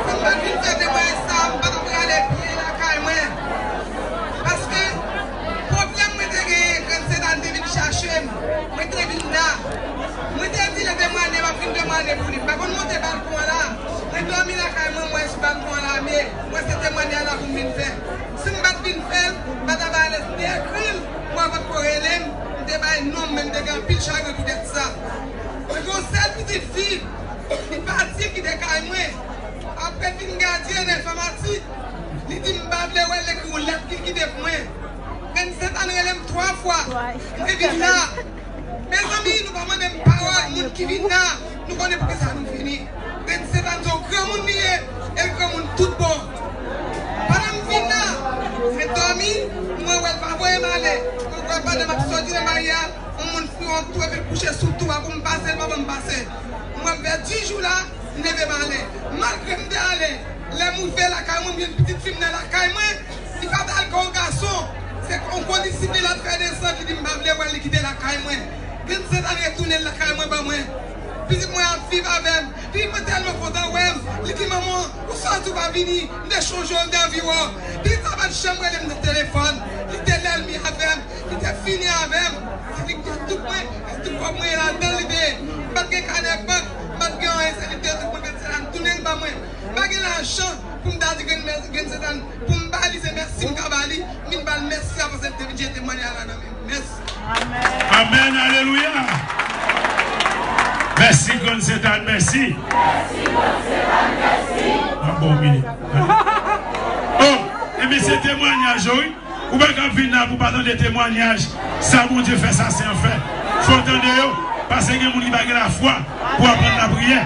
Si m pa t vin fè temwayaj sa, m pa t ap prale byen lakay mwen. Paske pwoblèm mwen te genyen, Grann Sentàn te vin chache m. Mwen te vin la. Mwen te di l temwaye, m ap vin temwaye pou li. M pa konn monte balkon an la. Mwen dòmi lakay mwen, m wè sou balkon an lame. Mwen se temwaye la pou m vin fè. Si m pa t vin fè l, m pa t ap alèz ni ekri l, mwen pa t ko rele m, m te bay non m, men m te gen anpil chagren poutèt sa. Mwen gen yon sèl pitit fi, li pati kite kay mwen. Apre fin gadyen nan enfòmatik, li di m pa vle wè l, li ekri yon lèt li kite pou mwen. Grann Sentàn rele m twa fwa. Mwen vin la. Mezanmi, nou pa mande m pawòl, moun ki vin la, nou konnen poukisa nou vini. Grann Sentàn se yon granmoun li ye, e l granmoun tout bon. Pandan m vin la, mwen dòmi, mwen wè l pa voye m ale. Mwen kwè pandan m ap soti nan Maria, yon moun fè yon tou epi l kouche sou tou a pou m pase, l pa ban m pase. Mwen fè dis jou la, m leve m ale. Malgre m te ale, lè m rive lakay mwen, m jwenn pitit fi m nan lakay mwen, li pa t al gen yon gason. Se yon kondisip li l al fè desant, li di m pa vle wè l, li kite lakay mwen. Grann Sentàn retounen lakay mwen ban mwen. Pitit mwen ap viv avè m. Pitit mwen tèlman kontan wè m. Li di, "Manman, ou sòti ou pa vini. M te chonje w, m te anvi wè w." Pitit sa pa t janm rele m nan telefòn. Li te lènmi avè m. Li te fini avè m. Se li ki te tout mwen, tout kòb mwen ladan li te ye. M pa t gen kanè bank, m pa t gen anyen, se li ki te tout mwen, Grann Sentàn tounen l ban mwen. M pa gen lajan pou m ta di Grann, Grann Sentàn, pou m ba li, se mèsi m ka ba li, m vin ba l mèsi a, paske l te vin jete mòn la nan men m. Mèsi. Amèn, alelouya. Mèsi, Grann Sentàn, mèsi. Mèsi, Grann Sentàn, mèsi. M ap ba w minit. Oh, ebyen, se temwayaj yo, wi. Ou pa ka vin la pou pa tande temwayaj. Sa Bondye fè, sa se anfè. Fò w tande yo, paske gen moun ki pa gen lafwa pou aprann lapriyè.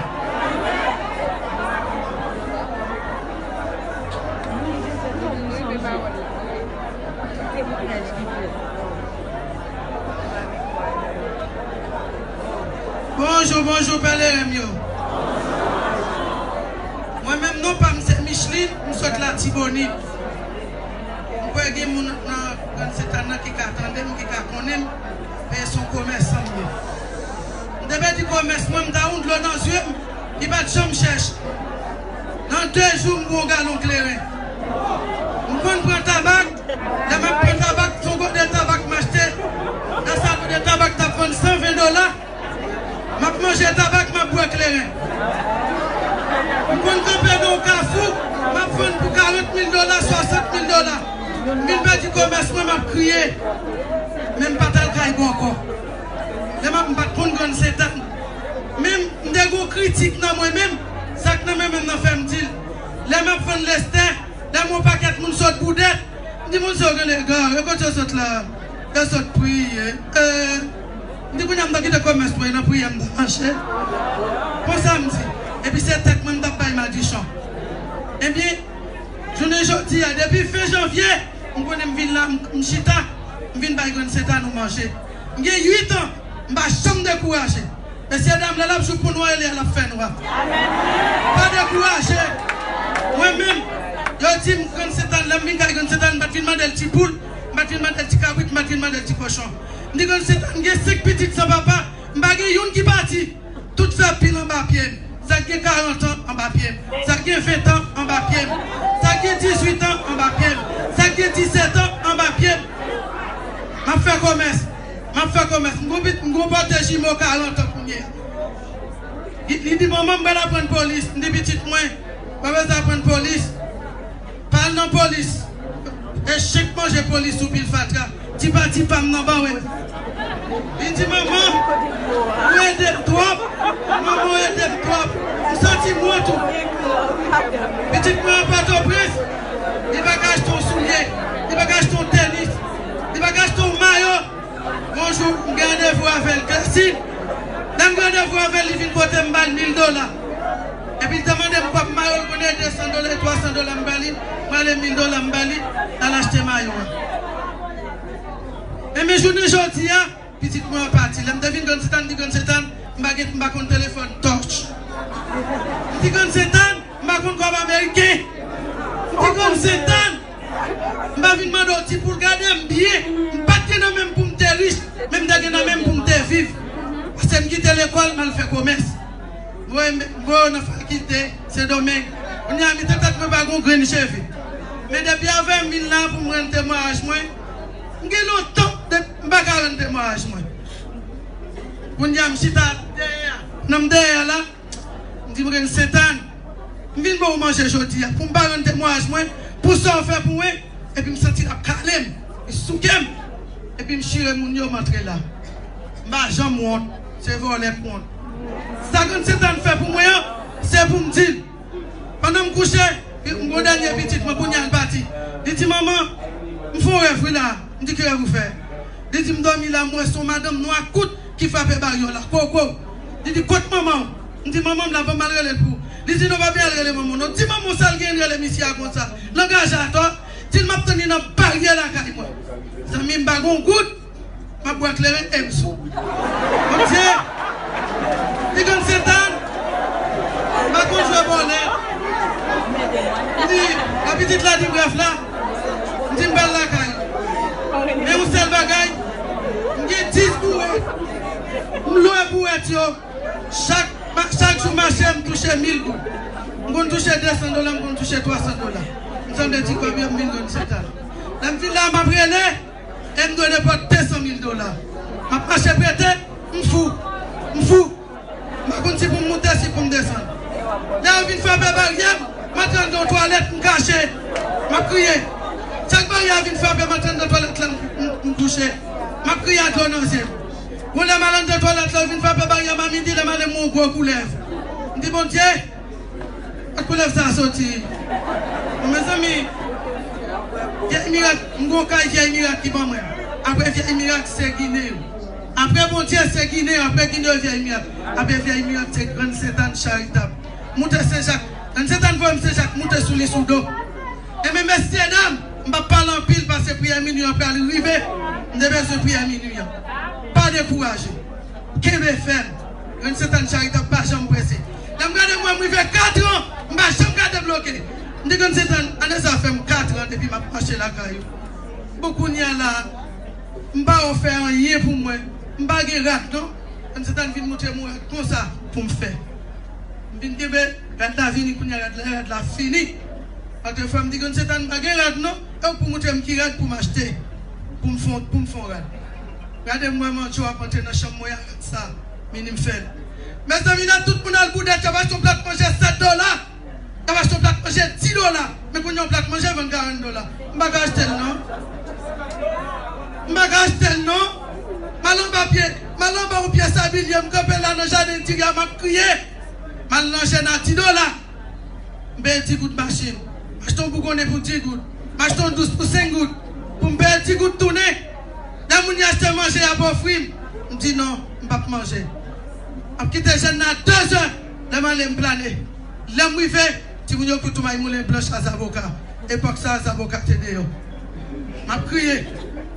Bonjou, bonjou, pèleren m yo. Mwen menm, non pa m se Micheline, m sot Latibonit. M kwè gen moun nan Grann Sentàn nan ki ka tande m, ki ka konnen m, men se yon komèsan m ye. M te pèdi komès mwen, m ta yon dlo nan zye m, li pa t janm chèch. Nan de jou, m bwè yon galon kleren. M konn pran tabak, lè m ap pran tabak, se yon gode tabak m achte, nan sa gode tabak t ap vann san ven dola. M ap manje tabak, m ap bwè kleren. M konn kanpe nan yon kafou, m ap vann pou karant mil dola, swasant mil dola. M vin pèdi komès mwen, m ap kriye. Men m pa t al kay bò ankò. Lè m ap, m pa t konn Grann Sentàn. Men m te gen yon kritik nan mwen menm, sa k nan men m nan fè m di l. Lè m ap vann lestè, lè m wè yon pakèt moun sot Boudèt, m di, "Moun sa yo gen lega, e kote yo sot la?" Yo sot priye. E, m di, "Kounye a m ta kite komès mwen nan priyè, m ta mache." Konsa m di. Epi se tèt mwen m t ap bay madichon. Ebyen, jounen jodi a, depi fen janvye, m konnen m vin la, m, m chita, m vin bay Grann Sentàn nou manje. M gen uit an, m pa janm dekouraje. Mesye dam, lè l ap jou pou nwa, e lè l ap fè nwa. Pa dekouraje. Mwen menm, yo di m Grann Sentàn, lè m vin kay Grann Sentàn, m pa t vin mande l ti poul, m pa t vin mande l ti kabrit, m pa t vin mande l ti kochon. M di Grann Sentàn, m gen senk pitit san papa, m pa gen youn ki pati. Tout fè pil anba pye m. Sa k gen karant an anba pye m. Sa k gen ven an anba pye m. Sa k gen dizuit an anba pye m. Sa k gen disèt an anba pye m. M ap fè komès. M ap fè komès. M gon pit-, m gon pòte jimo karant an kounye a. Li, li di, "Manman, m pral aprann polis." M di, "Pitit mwen, ou pa bezwen aprann polis. Pa al nan polis. Echèk manje polis ou pil fatra. Ti pati pa m nan ban w." Li di, "Manman, ou ede m twòp. Manman, ou ede m twòp. M santi m wont ou." Pitit mwen an Pòtoprens, li pa ka achte yon soulye, li pa ka achte yon tenis, li pa ka achte yon mayo. Yon jou, m gen randevou avè l, Klèsin. Lè m gen randevou avè l, li vin kote m, m ba l mil dola. Epi l te mande m kòb mayo, l konnen de san dola, twa san dola m ba li, m ale mil dola m ba li, l al achte mayo a. Enben, jounen jodi a, pitit mwen an pati. Lè m te vin Grann Sentàn, m di Grann Sentàn, m pa gen, m pa konn telefòn touch. M di Grann Sentàn, m pa konn kòb ameriken. M di Grann Sentàn, m pa vin mande w ti poul, gade m byen. M pa t gen nan men m pou m te rich, men m te gen nan men m pou m te viv. Pase m kite lekòl, m al fè komès. M voye, m voye yo nan fakilte Sendomeng. Kounye a, m te tèt mwen pa gen yon grenn cheve. Men depi avè m vin la pou m rann temwayaj mwen, m gen lontan de, m pa ka rann temwayaj mwen. Kounye a, m chita dèyè a. Nan m dèyè a la, m di m Grenn Sentàn, m vin ba w manje jodi a pou m pa rann temwayaj mwen pou sa w fè pou mwen. Epi m santi l ap kale m, li souke m. Epi m chire moun yo, m antre la. M pa janm wont, se vòlè k wont. Sa Grann Sentàn fè pou mwen an, se pou m di l. Pandan m kouche, m gon dènye pitit mwen, kounye a l pati. Li di, "Manman, m fè yon rèv wi la." M di, "Ki rèv ou fè?" Li di, "M dòmi la, m wè se yon madanm nwa kout ki frape baryè w la. Koko." Li di, "Kot manman w?" M di, "Manman m la, ban m al rele l pou ou." Li di, "Non, pa byen al rele manman w non. Di manman w sa l genyen rele misye a konsa. Langaj atò, di l m ap tann li nan baryè lakay mwen." Zanmi m, pa gon goud, m ap bwè kleren e m sou. Bondye, li Grann Sentàn, m pa konn jwe bòlèt. M di, la pitit la di brèf la, m di m pral lakay. Men yon sèl bagay, m gen dis bouwèt. M lwe bouwèt yo. Chak, ma- chak jou mache, m touche mil goud. M konn touche de san dola, m konn touche twa san dola. M sanble di kòb yo, m vin Grann Sentàn. Lè m vin la, m ap rele, e m dwe nenpòt de san mil dola. M ap mache prete, m fou. M fou. M pa konn si pou m moute, si pou m desann. Lè yo vin frape baryè m, m antre anndan yon twalèt, m kache. M ap kriye. Chak baryè a vin frape, m antre anndan twalèt la, m, m, m kouche. M ap kriye a dlo nan zye m. Bon, lè m al anndan twalèt la, yo vin frape baryè m a midi, lè m ale, m wè yon gwo koulèv. M di, "Bondye, kot koulèv sa a soti?" Bon, mezanmi, Vyèy Mirak, m gon kay Vyèy Mirak ki ban mwen. Apre Vyèy Mirak, se Ginen yo. Apre Bondye, se Ginen yo. Apre Ginen yo, Vyèy Mirak. Apre Vyèy Mirak, se Grann Sentàn Charitab. Moute Sen Jak. Grann Sentàn voye m Sen Jak, moute sou li sou do. Ebyen, mesyedam, m p ap pale anpil paske priyè minui an pral rive. M te bezwen priyè minui an. Pa dekouraje. Kenbe fèm. Grann Sentàn Charitab pa janm prese. Lè m gade mwen, m rive kat an, m pa janm ka debloke. M di Grann Sentàn, ane sa fè m kat an depi m ap mache lakay ou. Bon, kounye a la, m pa ofè anyen pou mwen. M pa gen rad non. Grann Sentàn vin montre m yon rad konsa pou m fè. M vin kenbe, rad la vini, kounye a rad la, rad la fini. Antre frè m di, "Grann Sentàn, m pa gen rad non. E w pou montre m ki rad pou m achte, pou m fè, pou m fè yon rad." Gade m wè Mandjo ap antre nan chanm mwen a rad sa. Mini m fè l. Mezanmi, lè tout moun al boudèt, y ap achte yon plat manje sèt dola. Y ap achte yon plat manje dis dola. Men kounye a yon plat manje vann karant dola. M pa ka achte l non. M pa ka achte l non. M al anba pye, m al anba yon pye sabilye, m kanpe la nan jaden diri a, m ap kriye. M al nan jèn a dis dola. M peye dis goud machin. M achte yon bougonnen pou dis goud. M achte yon dous pou senk goud. Pou m peye dis goud tounen. Lè moun yo achte manje, y ap ofri m. M di non, m p ap manje. M ap kite jèn nan a de zè. Lè m ale, m plane. Lè m rive, timoun yo kout yon may moulen blanch a zaboka. Epòk sa a, zaboka te deyò. M ap kriye.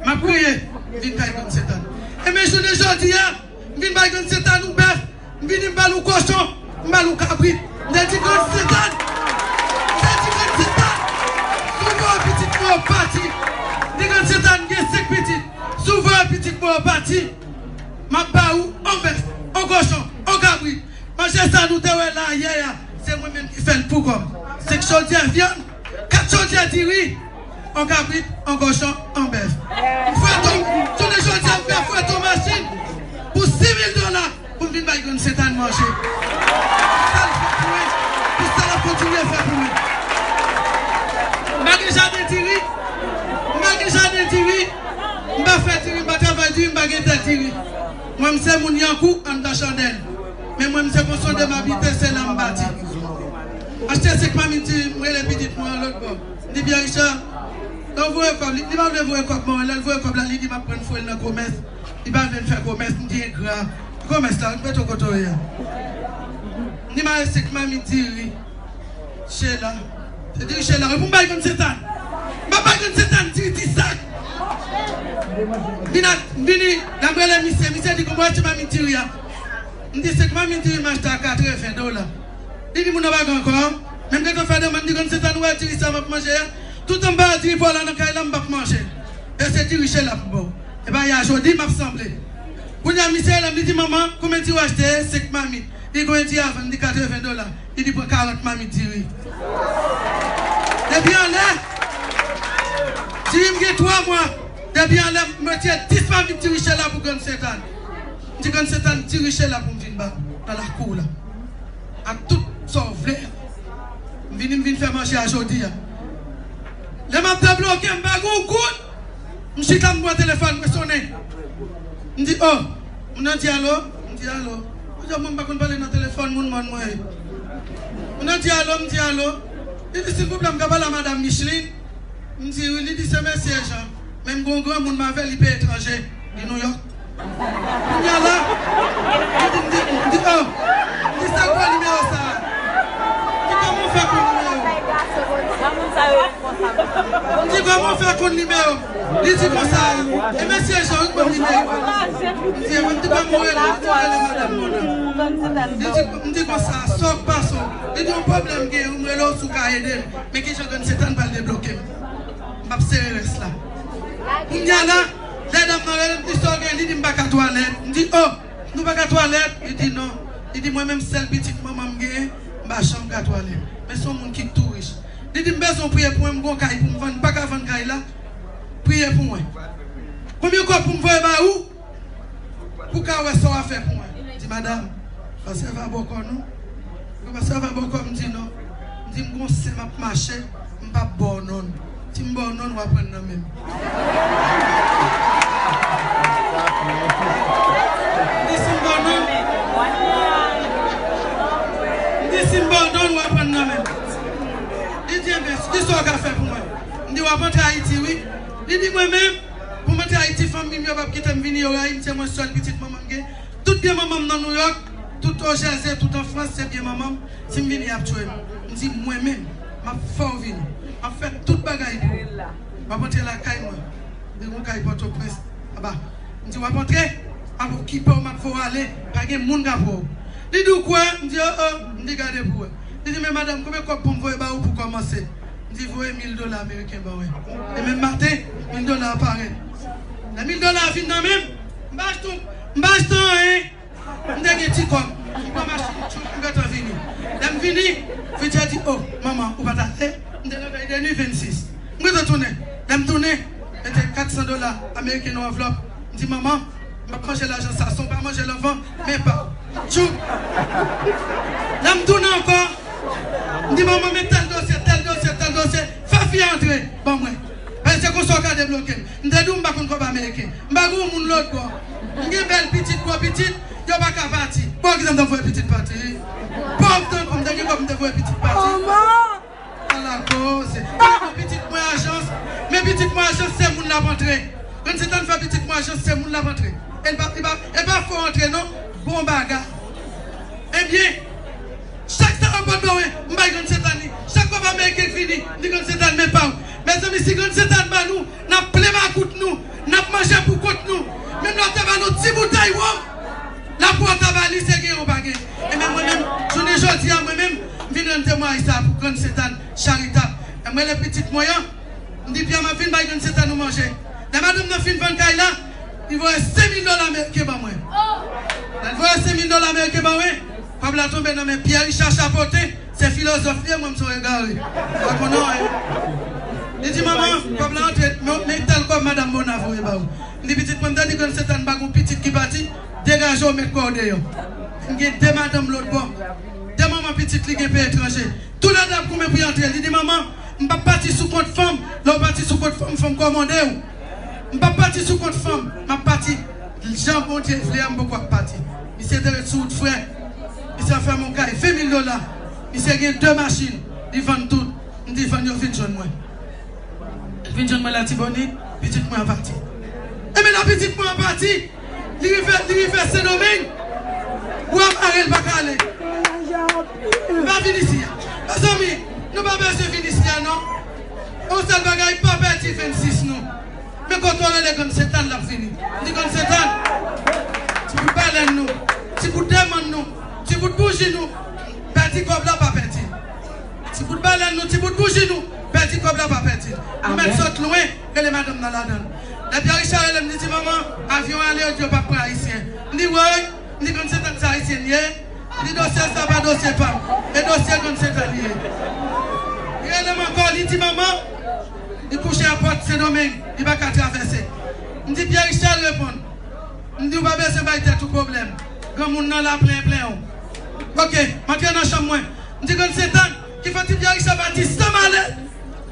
M ap kriye. M vin kay Grann Sentàn. E men jounen jodi a, m vin bay Grann Sentàn yon bèf. M vini, m ba l yon kochon, m ba l yon kabrit. M te di Grann Sentàn, m te di Grann Sentàn, si w voye pitit mwen yo pati, m di Grann Sentàn, m gen senk pitit, si w voye pitit mwen yo pati, m ap ba ou yon bèf, yon kochon, yon kabrit. Manje sa nou te wè la yè a, se mwen menm ki fè l pou kò m. Senk chodyè vyann, kat chodyè diri, yon kabrit, yon kochon, yon bèf. M fwete, jounen jodi a, m fè fwete yon machin pou sis mil dola pou m vin bay Grann Sentàn manje. Pou sa l fè pou mwen, pou sa l ap kontinye fè pou mwen. M pa gen jaden diri, m pa gen jaden diri, m pa fè diri, m pa travay diri, m pa gen tè diri. Mwen, m se moun Yankou, anndan Chandèl. Men mwen, m se Pon Sonde m abite, se la m bati. Achte senk mamit diri, m rele pitit mwen an lòt bò. M di, "Pierre Richard, lè w voye kòb, li, li pa vle voye kòb mwen, lè l voye kòb la, li di m ap pran fwil nan komès, li pa vle m fè komès." M di, "Engra, komès la, ou mete w kote w ye a." M di, "M ale senk mamit diri, Chela." Se diri Chela, wi, pou m bay Grann Sentàn. M pa bay Grann Sentàn diri ti sak. Vin ak, vini, lè m rele misye, misye di, "Konbyen w achte mamit diri a?" M di, "Senk mamit diri m achte a katreven dola." Li di, "Moun nan pa gen ankò." Men m gentan fè demann, m di, "Grann Sentàn, ou wè diri sa m ap manje a? Toutan m pa wè diri pa w la nan kay la, m p ap manje. E se diri Chela pou m ba w. E pa yè a jodi m ap sanble." Kounye a, misye rele m, li di, "Manman, konbyen diri w achte?" "Senk mamit." Li di, "Konbyen diri a vann?" Li di, "Katreven dola." Li di, "Pran karant mamit diri." Depi anlè, diri m gen twa mwa. Depi anlè, m retire dis mamit diri Chela pou Grann Sentàn. M di, "Grann Sentàn, diri Chela pou m vin ba w nan lakou w la. Ak tout sa w vle a." M vini, m vin fè manje a jodi a. Lè m ap debloke, m pa gen yon goud. M chita, m pran telefòn mwen sonnen. M di, "Oh." Moun nan di, "Alo?" M di, "Alo." Kounye a, mwen, m pa konn pale nan telefòn moun mòn mwen. Moun nan di, "Alo?" M di, "Alo." Li di, "Silvouplè, m ka pale a madanm Micheline?" M di, "Wi." Li di, "Se mesye Jean. Men m gen yon granmoun m avè, li peyi etranje. Li Nouyòk." Kounye a la, li di, m di, m di, "Oh." M di, "Sa k ba w nimewo sa a?" Li di, "Kòman w fè konn nimewo?" M di, "Kòman w fè konn nimewo?" Li di konsa, "E mesye Jean wi k ban m nimewo a." M di, "E mwen, m di, kòman w rele?" Li di, "Rele madanm mwen an." Li di, m di konsa, "Sa w k pase w?" Li di, "Yon pwoblèm m gen, m rele w si w ka ede m. Men kijan Grann Sentàn pral debloke m. M ap sere rès la." Kounye a la, lè dam nan rele m, m di, "Sa w gen?" Li di, "M pa ka twalèt." M di, "Oh, nou pa ka twalèt?" Li di, "Non." Li di, "Mwen menm, sèl pitit manman m genyen, m pa janm ka twalèt. Men se yon moun ki tou rich." Li di, "M bezwen w priye pou mwen, m gon kay pou m vann, m pa ka vann kay la. Priye pou mwen. Konbyen kòb pou m voye ba ou pou w ka wè sa w a fè pou mwen?" M di, "Madanm, pa sèvi a bòkò non." Mwen pa sèvi a bòkò, m di, "Non." M di, "M gon sen m ap mache, m p ap ba w non l. Si m ba w non l, w a pran l nan men m." M di, "Si m ba w non l, m di, si m ba w non l, w a pran l nan men m." Li di, "Enben, kisa w ka fè pou mwen?" M di, "W ap antre Ayiti wi." Li di, "Mwen menm, pou m antre Ayiti, fanmi m yo p ap kite m vini, yo rayi m, se mwen sèl pitit manman m gen. Tout byen manman m nan Nouyòk, tout o Jèze, tout an Frans, se byen manman m. Si m vini, y ap tchwe m." M di, "Mwen menm, m ap fè w vini. M ap fè tout bagay pou w. M ap antre lakay mwen." M di, "Gon kay Pòtoprens, aba." M di, "W ap antre, m ap okipe w, m ap fè w ale, pa gen moun k ap wè w." Li di, "Ou kwè?" M di, "Oh, oh." M di, "Gade pou w wè." Li di, "Men madanm, konbyen kòb pou m voye ba ou pou kòmanse?" M di, "Voye mil dola ameriken ban mwen." Demen maten, mil dola a parèt. Lè mil dola a vin nan men m, m pa achte yon, m pa achte anyen. M te gen ti kòb. M pran machin, tchoup, m gentan vini. Lè m vini, Fidja di, "Oh, manman, ou pa t ale?" M te nan vèy de nwi vennsis. M gentan tounen. Lè m tounen, mete kat san dola ameriken nan anvlòp. M di, "Manman, m ap manje lajan sa, san w pa manje l anvan, men pa w." Tchoup. Lè m tounen ankò, m di, "Manman, men tèl dosye, tèl dosye, tèl dosye. Fè fi a antre ban mwen. Paske se konsa w ka debloke m." M te di w m pa konn kòb ameriken. M pa gen yon moun lòt bò. M gen bèl pitit, gwo pitit, yo pa ka pati. Bon, ki sa m t ap voye pitit pati? Pòv tankou m, te gen kòb m te voye pitit pati. Ala koze. Mwen pitit mwen ajans. Men pitit mwen ajans, se moun l ap antre. Grann Sentàn fè pitit mwen ajans, se moun l ap antre. E l pa, e pa, e pa fò antre non. Bon bagay. Ebyen, chak sa yo pot ban mwen, m bay Grann Sentàn li. Chak kòb ameriken k vini, m di Grann Sentàn men pa w. Mezanmi, si Grann Sentàn ba nou, n ap plen makout nou, n ap manje pou kont nou. Menm lè w te ba nou ti boutèy wonm, lapo w ta ba li, se gen ou pa gen. E men mwen menm, jounen jodi a, mwen menm, m vin rann temwayaj sa a pou Grann Sentàn charitab. E mwen, lè pitit mwen an, m di, "Pyè, m ap vin bay Grann Sentàn nou manje." Lè madanm nan fin vann kay la, li voye senk mil dola ameriken ban mwen. Lè l voye senk mil dola ameriken ban mwen, kòb la tonbe nan men Pyè Richa Chapote, se filozòf li ye, mwen m se yon egare. M pa konn anyen. Li di, "Manman, kòb la antre, men, men tèl kòb madanm Bona voye ba ou." M di, "Pitit mwen, m te di Grann Sentàn pa gen yon pitit ki pati, degaje w, met kò w deyò." M gen de madanm lòt bò. De manman pitit li gen peyi etranje. Toulède ap goumen pou y antre. Li di, "Manman, m p ap pati sou kont fanm. Lè w pati sou kont fanm, fanm kòmande w. M p ap pati sou kont fanm. M ap pati jan Bondye vle a, m poko ap pati." Misye te ret sou wout frè. Misye ap fè m yon kay ven mil dola. Misye gen de machin. Li vann tout. M di, "Vann yo, vin jwenn mwen." Vin jwenn mwen Latibonit, pitit mwen an pati. Ebyen, lè pitit mwen an pati, li rive, li rive Sendomeng, bwa mare l pa ka ale. Li pa vin isi a. Mezanmi, nou pa bezwen vin isi a, non. Yon sèl bagay, pa pèdi vennsis nou. Men kote w rele Grann Sentàn, l ap vini. M di, "Grann Sentàn, ti bout balèn nou, ti bout demann nou, ti bout bouji nou, pèdi kòb la, pa pèdi." Ti bout balèn nou, ti bout bouji nou, pèdi kòb la, pa pèdi. Nou mèt sot lwen, rele madanm nan ladan l. Lè Pierre Richard rele m, li di, "Manman, avyon ale, yo di yo p ap pran Ayisyen." M di, "Woy." M di, "Grann Sentàn, se Ayisyen l ye?" Li di, "Dosye sa pa dosye pa m. E dosye Grann Sentàn li ye." Li rele m ankò, li di, "Manman," li kouche a pòt Sendomeng, li pa ka travèse. M di, "Pierre Richard, reponn." M di, "Ou pa bezwen bay tèt ou pwoblèm. Granmoun nan la plen, plen w." Oke, m antre nan chanm mwen. M di, "Grann Sentàn, ki fè ti Pierre Richard pati san malèt?"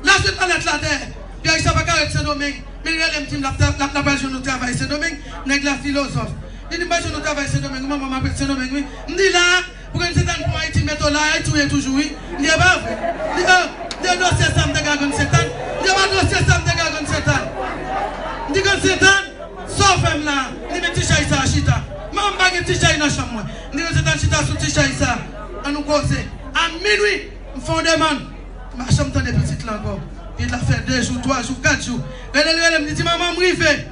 L al jwenn malèt la dèyè. Pierre Richard pa ka ret Sendomeng. Men l rele m, di m l ap, l ap, l ap al jwenn yon travay Sendomeng. Nèg la filozòf. Li di m, "M al jwenn yon travay Sendomeng, manman, m ap ret Sendomeng, wi." M di, "La, pou Grann Sentàn pran Ayiti, m met w la, Ayiti w ye toujou, wi." M di, "E pa vre." Li, "E, de dosye sa m te gen a Grann Sentàn." M di, "E pa dosye sa m te gen a Grann Sentàn." M di, "Grann Sentàn, sa w fè m la a?" Li, "Men ti chay sa a chita." Manman, m pa gen ti chay nan chanm mwen. M di, "Grann Sentàn, chita sou ti chay sa a. An nou koze." A minwi, m fè yon demann. M pa janm tande pitit la ankò. Pitit la fè de jou, twa jou, kat jou. Rele l, rele m, li di, "Manman, m rive."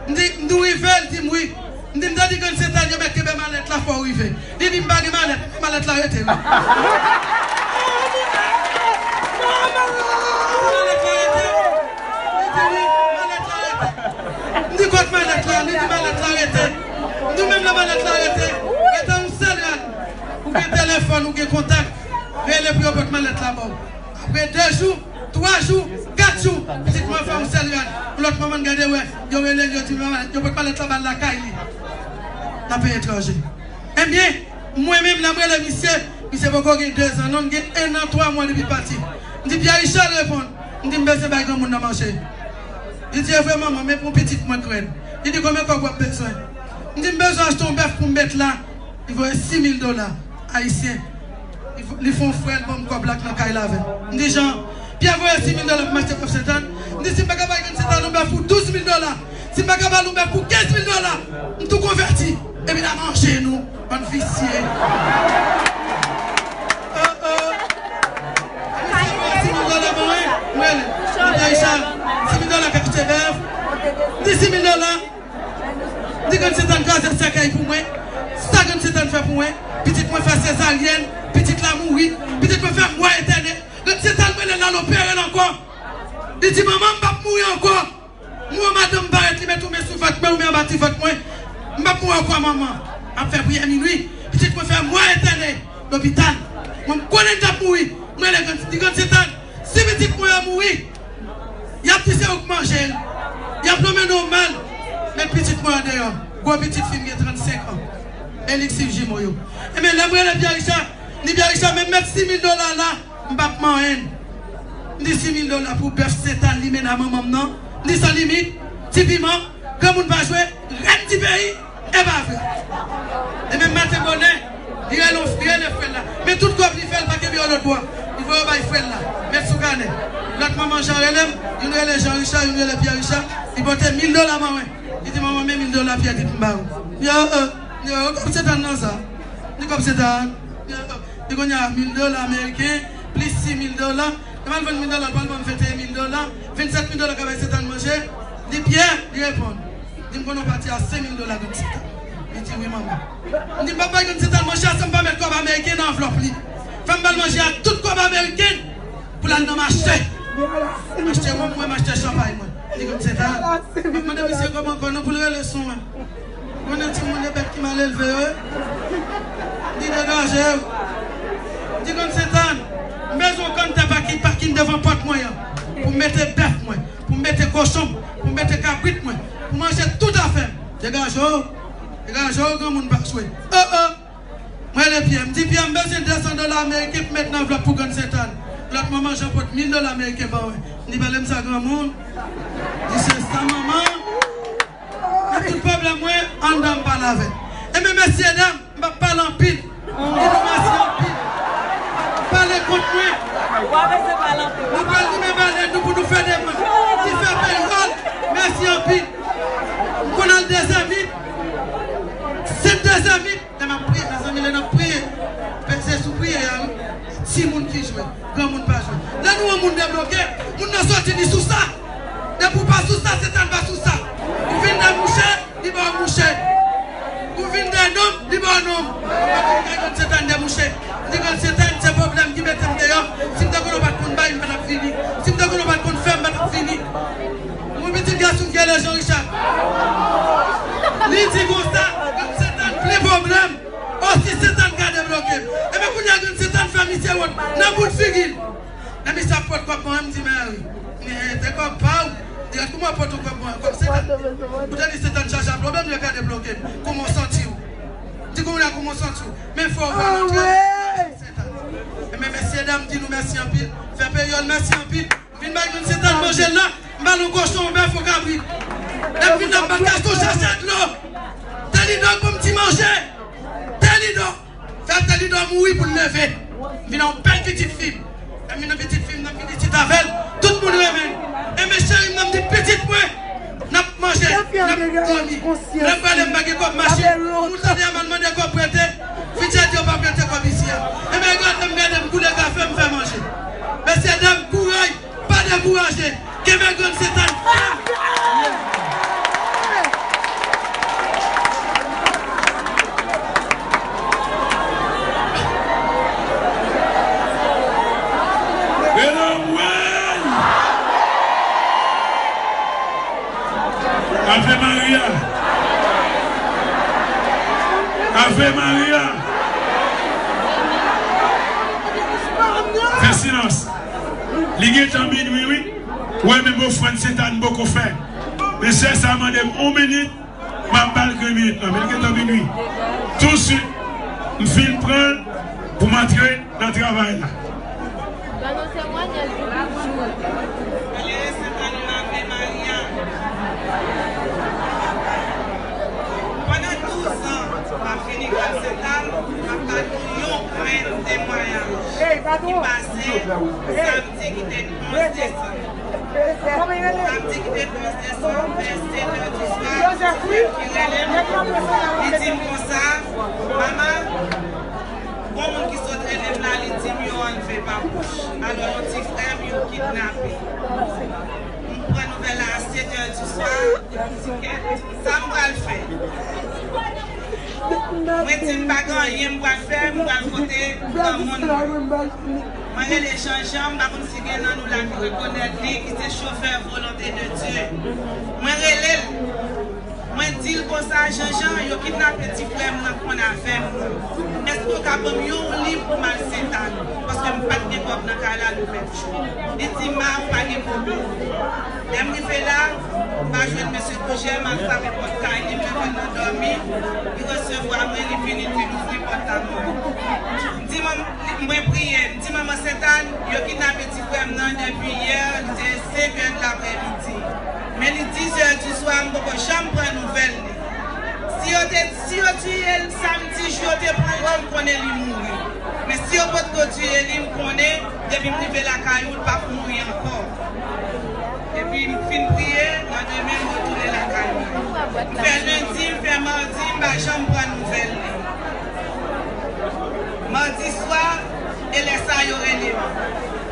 M di, m di, "W rive?" Li di m, "Wi." M di, "M te di Grann Sentàn yo mèt kenbe malèt la, fò w rive." Li di, "M pa gen malèt." Malèt la rete, wi. Malèt la rete. Li di, "Wi, malèt la rete." M di, "Kot malèt la?" Li di, "Malèt la rete." M di, "Ou menm la malèt la rete? Rete yon sèl rad. Ou gen telefòn, ou gen kontak. Rele pou yo pot malèt la ba w." Apre de jou, twa jou, kat jou, pitit mwen fè yon sèl rad. Yon lòt manman gade wè, yo rele l, yo di, "Manman, yo pot malèt la ba l lakay li." Nan peyi etranje. Ebyen, mwen menm, lè m rele misye, misye poko gen dezan, non, l gen ennan, twa mwa depi l pati. M di, "Pierre Richard, reponn." M di, "M bezwen bay granmoun nan manje." Li di, "E vre, manman, men pou pitit mwen k rèd." Li di, "Konbyen kòb w ap bezwen?" M di, "M bezwen achte yon bèf pou m met la." Li voye sis mil dola ayisyen. Li fè, li fè yon frè, l ban m kòb la k nan kay la avè m. M di, "Jan, Pyè voye sis mil dola pou m achte bèf Sentàn?" M di, "Si m pa ka bay Grann Sentàn yon bèf pou douz mil dola, si m pa ka ba l yon bèf pou kenz mil dola, m tou konvèti. Epi n a manje nou, bann visye." Oh, oh. Misye voye sis mil dola ban mwen, mwen, m di, "Ayisyen, sis mil dola ka achte bèf." M di, "Sis mil dola?" M di, "Grann Sentàn kraze sèkèy pou mwen. Sa Grann Sentàn fè pou mwen. Pitit mwen fè sezaryèn. Pitit la mouri. Pitit mwen fè mwa entène. Grann Sentàn mwen rele l al opere l ankò." Li di, "Manman, m p ap mouri ankò. Mwen, madanm m parèt, li met yon men sou vant mwen, yon men anba ti vant mwen. M p ap mouri ankò, manman." Ap fè priyè minwi. Pitit mwen fè mwa entène lopital. Mwen, m konnen m t ap mouri. Mwen rele Grann, di, "Grann Sentàn, si pitit mwen an mouri, y ap di se ou k manje l. Y ap nonmen non w mal." Met pitit mwen andeyò. Gwo pitit fi m gen trannsenk an. E li k swiv jimo yo. Ebyen, lè m rele Pyè Richa, m di, "Pyè Richa, men m met sis mil dola la, m p ap manyen l." M di, "Sis mil dola pou bèf Sentàn li mennen a manman m nan?" M di, "San limit, ti piman, granmoun pa jwe, rèn ti peyi." E pa vre. Demen maten bonè, li rele, li rele frè l la. Men tout kòb li fè, l pa kenbe yo lòt bò. Li voye yo bay frè l la. Met sou kanè. Lòt manman Jan rele m, youn rele Jan Richa, youn rele Pyè Richa. Li pote mil dola ban mwen. Li di, "Manman, men mil dola Pyè di pou m ba ou." Yo, euh, yo, kòb Sentàn nan sa. Li kòb Sentàn. Yo, euh, li kounye a mil dola ameriken, plis sis mil dola. Lè m al vann mil dola, l pral ban m venteyen mil dola. Vennsèt mil dola ka bay Sentàn manje. Li Pyè, li reponn. Di m konn yon pati a senk mil dola Grann Sentàn. Li di, "Wi, manman." M di, "M p ap bay Grann Sentàn manje a san m pa met kòb ameriken nan anvlòp li. Fè m ba l manje a tout kòb ameriken pou l al nan mache. M achte wonm mwen, m achte chanpay mwen." Li Grann Sentàn. M ap mande misye kòman kò nou pou l rele sou mwen. Konnen timoun yo bèt ki mal elve yo, wi. Li degaje yo. Di Grann Sentàn, m bezwen yon kanntè pakin, pakin devan pòt mwen an. Pou m mete bèf mwen, pou m mete kochon m, pou m mete kabrit mwen, pou manje tout afè m. Degaje w. Degaje w, granmoun pa jwe. Oh, oh. Mwen rele Pyè. M di, "Pyè, m bezwen de san dola ameriken pou met nan anvlòp pou Grann Sentàn." Lòt manman Jan pot mil dola ameriken ban mwen. M di, "Pale m sa, granmoun." Di, "Se sa, manman." Tout pwoblèm mwen, anndan m pale avè l. Ebyen, mesyedam, m p ap pale anpil. M di nou mèsi anpil. Pale kont mwen. Nou pral limen balèn nou pou nou fè demann. Li fè peryòd. Mèsi anpil. M konn al dezèmit. Sent dezèmit. Lè m ap priye, mezanmi, lè n ap priye, se sou priyè a, wi. Timoun ki jwe, granmoun pa jwe. Lè nou wè moun debloke, moun nan soti, li sou sa. Depi w pa sou sa, Sentàn pa sou sa. Ou vin de mouche, li ba w mouche. Ou vin de nonm, li ba w nonm. Ou pa konn kay Grann Sentàn de mouche. M di, "Grann Sentàn, se pwoblèm ki mete m deyò. Si m te konn ou pa t konn bay, m pa t ap vini. Si m te konn ou pa t konn fè, m pa t ap vini." Yon pitit gason m gen Rele Jean Richard. Li di konsa, Grann Sentàn plen pwoblèm. O, si Sentàn ka debloke m. Ebyen, kounye a, Grann Sentàn fè misye wont nan bout figi l. Lè misye ap pot kòb mwen, m di, "Mèri, men se kòb pa w." Di, "Kòman w pot yon kòb mwen, kòb Sentàn?" Ou te di Sentàn chaje a pwoblèm, li ka debloke m. Kòman w santi w? Di, "Kounye a, kòman w santi w?" Men fò w pa rantre. Sentàn. Ebyen, mesye dam, di nou mèsi anpil. Fè peryòl, mèsi anpil. Vin bay Grann Sentàn manje l la, m ba l yon kochon, yon bèf, yon kabrit. Lè m vin la, m bat Kasto chache dlo. Telidò pou m ti manje. Telidò. Fè Telidò mouri pou l leve. M vin yon bèl pitit fi m. Lè m vin yon pitit fi m, m ap vin isit avè l. Tout moun renmen l. Enben cheri m nan, m di pitit mwen. N ap manje, n ap dòmi. Lè m prale, m pa gen kòb mache. Ou tande a m al mande kòb prete. Fidjè di yo pa prete kòb isi a. Ebyen, gade m, gade m, koule kafe, m fè manje. Mesye dam, kouraj, pa dekouraje. Kenbe Grann Sentàn fèm. Ave Maria! Ave Maria! Fè silans. Li gentan minwi, wi. Ou wè menm ofrann Sentàn poko fè. Men sè sa mande m yon minit. M ap ba l grenn minit lan, men li gentan minwi. Touswit, m fin pran l pou m antre nan travay la. Pandan douz an, m ap vini Grann Sentàn, m ap ba nou yon grenn temwayaj ki pase samdi ki te onz desanm. Samdi ki te onz desanm, vè sèt è di swa, yon frè m ki rele m, li di m konsa, "Manman, gon moun ki sot rele m la, li di m yo anlve Papouch. Alò, yon ti frè m, yo kidnape." M pran nouvèl la a sèt è di swa, epi m di, "Kèt, sa m pral fè?" Mwen di m pa gen anyen m pral fè, m pral kote granmoun mwen. Mwen rele Jean Jean, m pa konn si gen nan nou la ki rekonèt li, ki se chofè Volonté de Dieu. Mwen rele l, mwen di l konsa, "Jean Jean, yo kidnape ti frè m nan konn avè m nan. Èske w ka ban m yon liv pou m al Sentàn? Paske m pa t gen kòb nan kay la, nou mèt." Li di, "Ma, ou pa gen pwoblèm." Lè m rive la, m pa jwenn mesye Koujè, m al frape pòt kay li, m leve nan dòmi, li resevwa mwen, li vini, li louvri pòt la mwen. M di, "Manm-, mwen priye, m di, 'Manman Sentàn, yo kidnape ti frè m nan depi yè, li te senk è de laprèmidi. Men li diz è di swa, m poko janm pran nouvèl li. Si yo te, si yo tiye l samdi, jou yo te pran l, m konnen li mouri. Men si yo potko tiye li, m konnen, depi m rive lakay ou, l p ap mouri ankò.'" Epi m fin priye, landemen m retounen lakay mwen. M fè lendi, m fè madi, m pa janm pran nouvèl li. Madi swa, e lè sa yo rele m.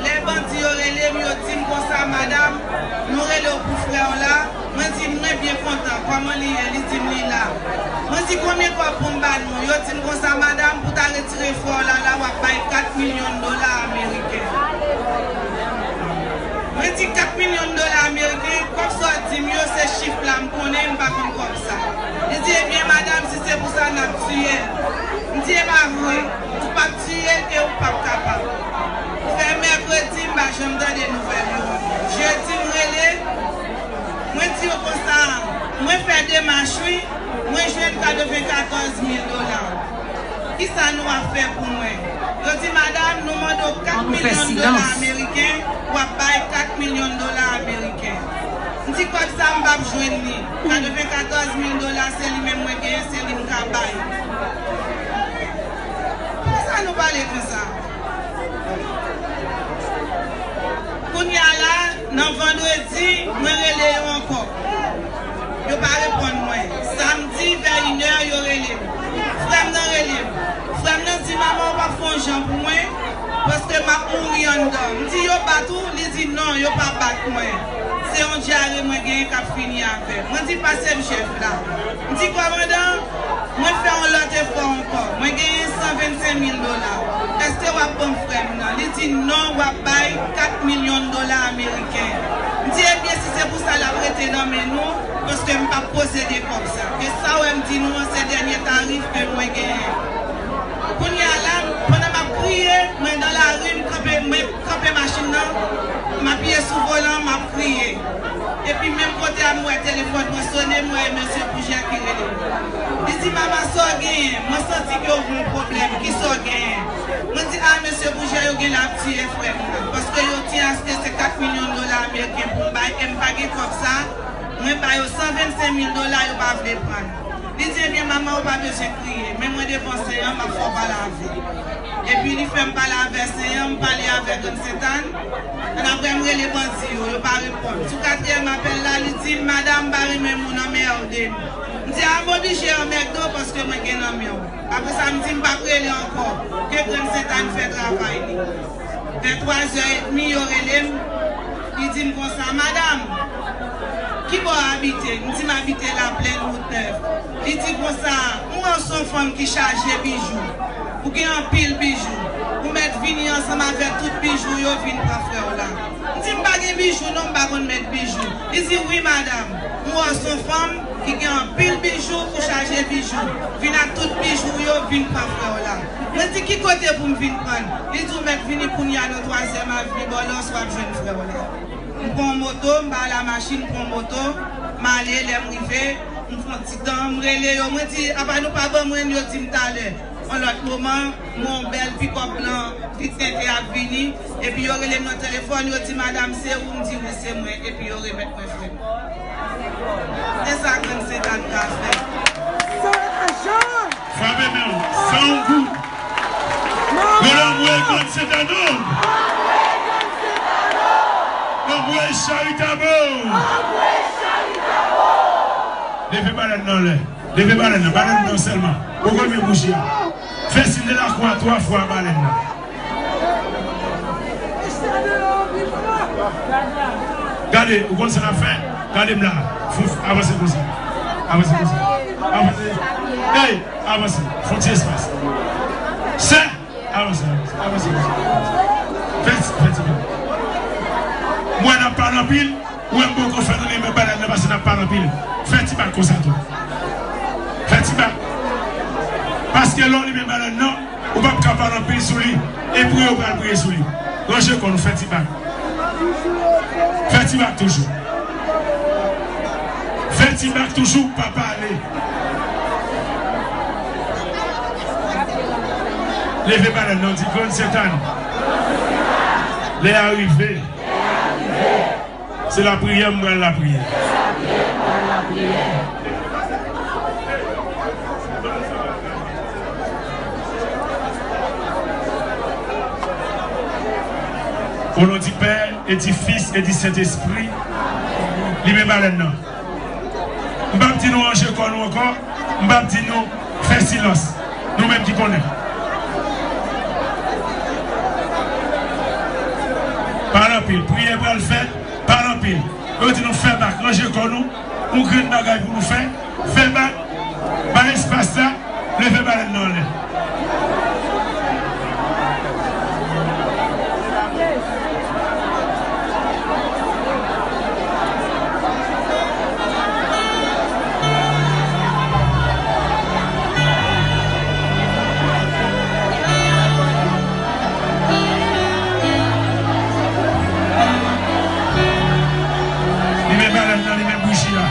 Lè bandi yo rele m, yo di m konsa, "Madanm, nou rele w pou frè w la." Mwen di, "Mwen byen kontan, kòman li ye?" Li di m li la. Mwen di, "Konbyen kòb pou m ba nou?" Yo di m konsa, "Madanm, pou ta retire frè w la, la w ap bay kat milyon dola ameriken." Mwen di, "Kat milyon dola ameriken, kòb sa w di m yo, se chif la m konnen, m pa konn kòb sa." Li di, "Ebyen, madanm, si se pou sa, n ap tiye l." M di, "E pa vre, ou p ap tiye l e ou p ap kapab." Fè mèkredi, m pa janm tande nouvèl yo. Jedi, m rele, mwen di yo konsa, "Mwen fè demach wi, mwen jwenn katrevenkatòz mil dola. Kisa nou ap fè pou mwen?" Yo di, "Madanm, nou mande w kat milyon dola ameriken, w ap bay kat milyon dola ameriken." M di, "Kòb sa, m p ap jwenn li. Katrevenkatòz mil dola, se li menm mwen genyen, se li m ka bay." Poukisa nou pale konsa? Kounye a la, nan vandredi, mwen rele yo ankò. Yo pa reponn mwen. Samdi, vè inè, yo rele m. Frè m nan rele m. Frè m nan di, "Manman, ou p ap fè yon jan pou mwen, paske m ap mouri anndan." M di, "Yo bat ou?" Li di, "Non, yo pa bat mwen. Se yon dyare mwen genyen k ap fini avè m." Mwen di, "Pase m chèf la." M di, "Kòmandan, mwen fè yon lòt efò ankò. Mwen genyen san vennsenk mil dola. Èske w ap ban m frè m nan?" Li di, "Non, w ap bay kat milyon dola ameriken." M di, "Ebyen, si se pou sa l ap rete nan men nou, Ke m p ap posede kòb sa. Ke sa w wè m di nou an, se dènye tarif ke mwen genyen. Kounye a la, pandan m ap kriye, mwen nan lari, m kanpe, mwen kanpe machin nan, m apiye sou volan, m ap kriye. Epi menm kote a, m wè telefòn mwen sonnen, m wè e mesye Boujè ki rele m. Li di, "Mama, sa w genyen? Mwen santi ke w gen yon pwoblèm. Kisa w genyen?" Mwen di, "A, mesye Boujè yo genlè ap tiye frè m nan. Paske yo di aske se kat milyon dola ameriken pou m bay, e m pa gen kòb sa." Mwen ba yo san vennsenk mil dola, yo pa vle pran l. Li di, "Ebyen, manman, ou pa bezwen kriye, men mwen devan Senyè, m ap fè w pale avè l." Epi li fè m pale avè Senyè, m pale avè Grann Sentàn. Annapre, m rele bandi yo, yo pa reponn. Sou katriyèm apèl la, li di m, "Madanm, m pa renmen moun anmède m." M di, "A, m oblije anmède w paske mwen gen nan men w." Apre sa, m di, "M p ap rele ankò, ke Grann Sentàn fè travay li." Vè twa zè edmi, yo rele m. Li di m konsa, "Madanm, ki bò w abite?" M di, "M abite Laplèn, Wout Nèf." Li di konsa, "M wè w se yon fanm ki chaje bijou. Ou gen anpil bijou. Ou mèt vini ansanm avèk tout bijou yo vin pran frè w la." M di, "M pa gen bijou non, m pa konn mèt bijou." Li di, "Wi, madanm, m wè w se yon fanm ki gen anpil bijou, ou chaje bijou. Vin ak tout bijou yo, vin pran frè w la." Mwen di, "Ki kote pou m vin pran l?" Li di, "Ou mèt vini kounye a nan twazyèm avni Bòlòs, w ap jwenn frè w la." M pran yon moto, m pa al a machin, m pran yon moto, m ale, lè m rive, m fè yon ti tan, m rele yo, mwen di, "Apa nou pa ban mwen l?" Yo di m, "Talè." Yon lòt moman, m wè yon bèl pikòp blan, vit tente ap vini, epi yo rele m nan telefòn, yo di, "Madanm, se ou?" M di, "Wi, se mwen," epi yo remèt mwen frè m. Se sa Grann Sentàn ka fè. Frape men w, san yon kou. Yo anvoye Grann Sentàn. Anvoye Charitable. Leve balèn nan anlè. Leve balèn nan, balèn nan sèlman. Ou konn men bouji a. Fè siy de lakwa twa fwa a balèn nan. Gade, ou konn sa n ap fè? Gade m la. Fouf, avanse konsa. Avanse konsa. Avanse. Hey, avanse. Fè yon ti espas. Sè, avanse, avanse, avanse, avanse. Fè ti, fè ti bak. Mwen n ap pale anpil. Ou wè m poko fè nou renmen balèn nan paske n ap pale anpil. Fè ti bak konsa tou. Fè ti bak. Paske lè w renmen balèn nan, ou p ap ka pale anpil sou li. E priye ou pral priye sou li. Ranje kò nou, fè ti bak. Fè ti bak toujou. Fè ti bak toujou, pa pale. Leve balèn nan, di Grann Sentàn. Lè a rive. Se lapriyè m pral lapriyè. O non di Pè, e di Fis, e di Sentespri, li men balèn nan. M p ap di nou ranje kò nou ankò, m p ap di nou fè silans. Nou menm ki konnen. Pale anpil, priyè pral fèt, pale anpil. Yo di nou fè bak, ranje kò nou, yon grenn bagay pou nou fè, fè bak, bay espas la, leve balèn nan anlè. Limen balèn nan, limen bouji a.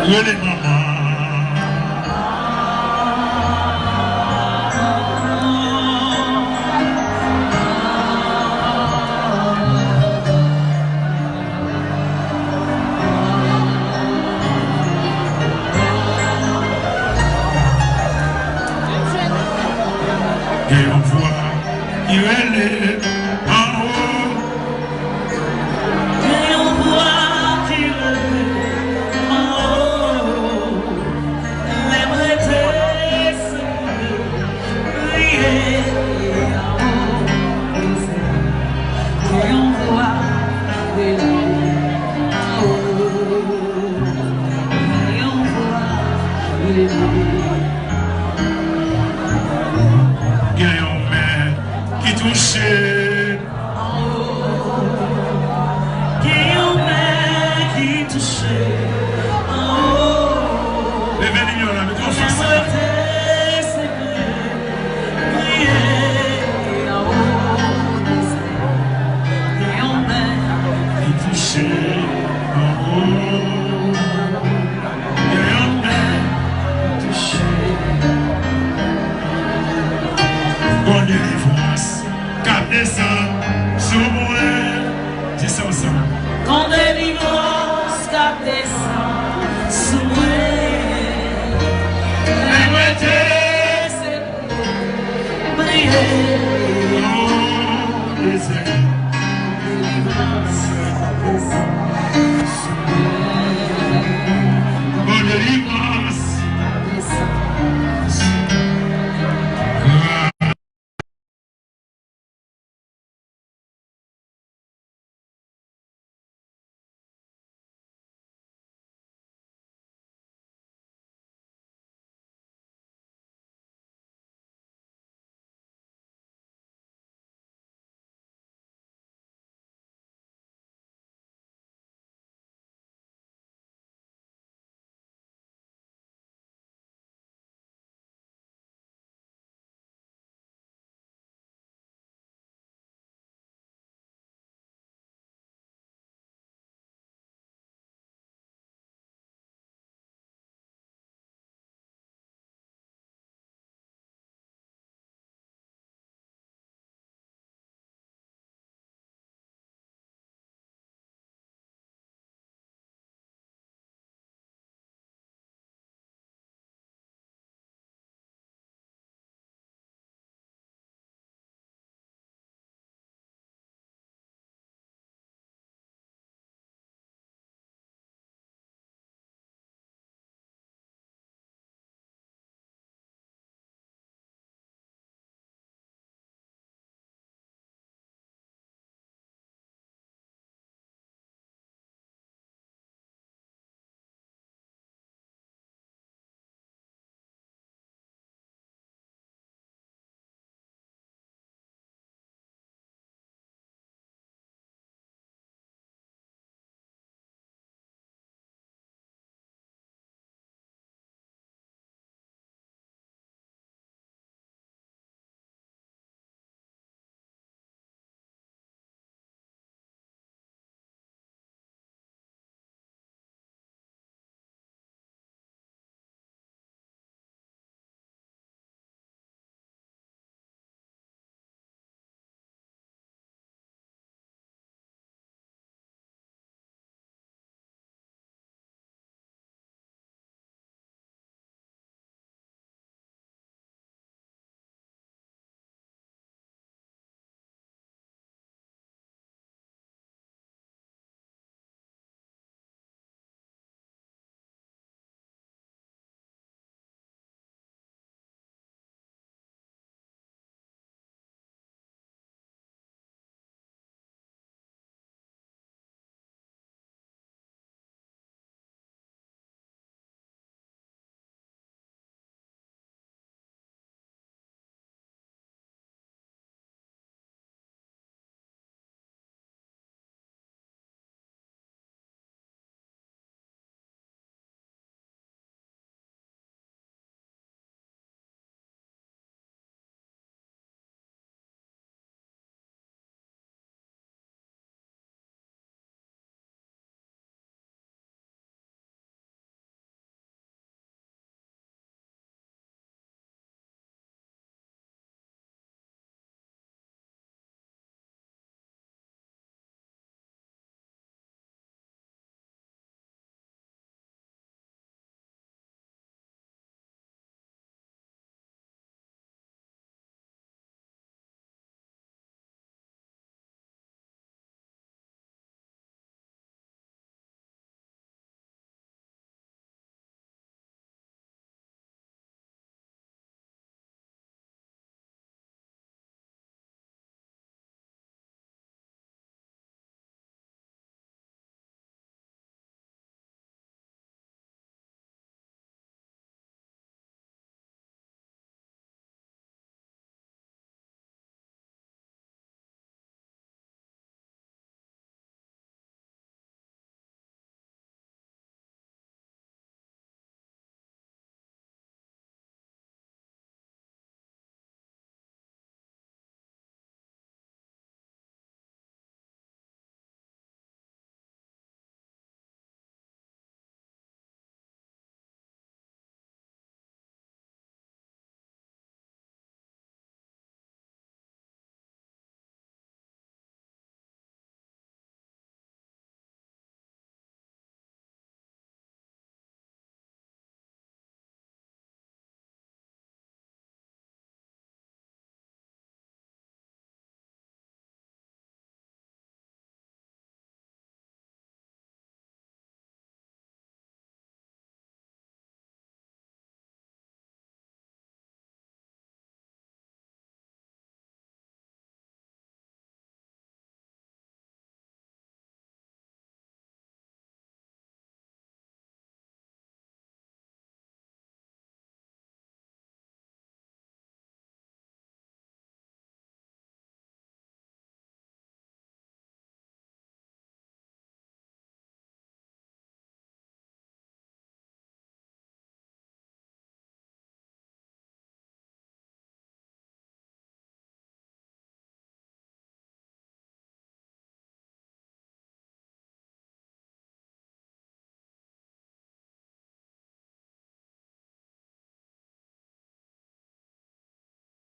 Rele manman. Gen yon vwa ki rele anwo. Gen yon vwa ki rele anwo. Lè m rete serye, priye, awo, Seyè. Gen yon vwa ki rele anwo. Gen yon vwa ki rele. Gen yon men ki touche. Gen yon men ki touche. Leve limyè w la, mete yon fas sa. Gen yon men ki touche. Gen yon men ki touche. Gon delivrans k ap desann sou mwen. Di sa ansanm. Gon delivrans k ap desann.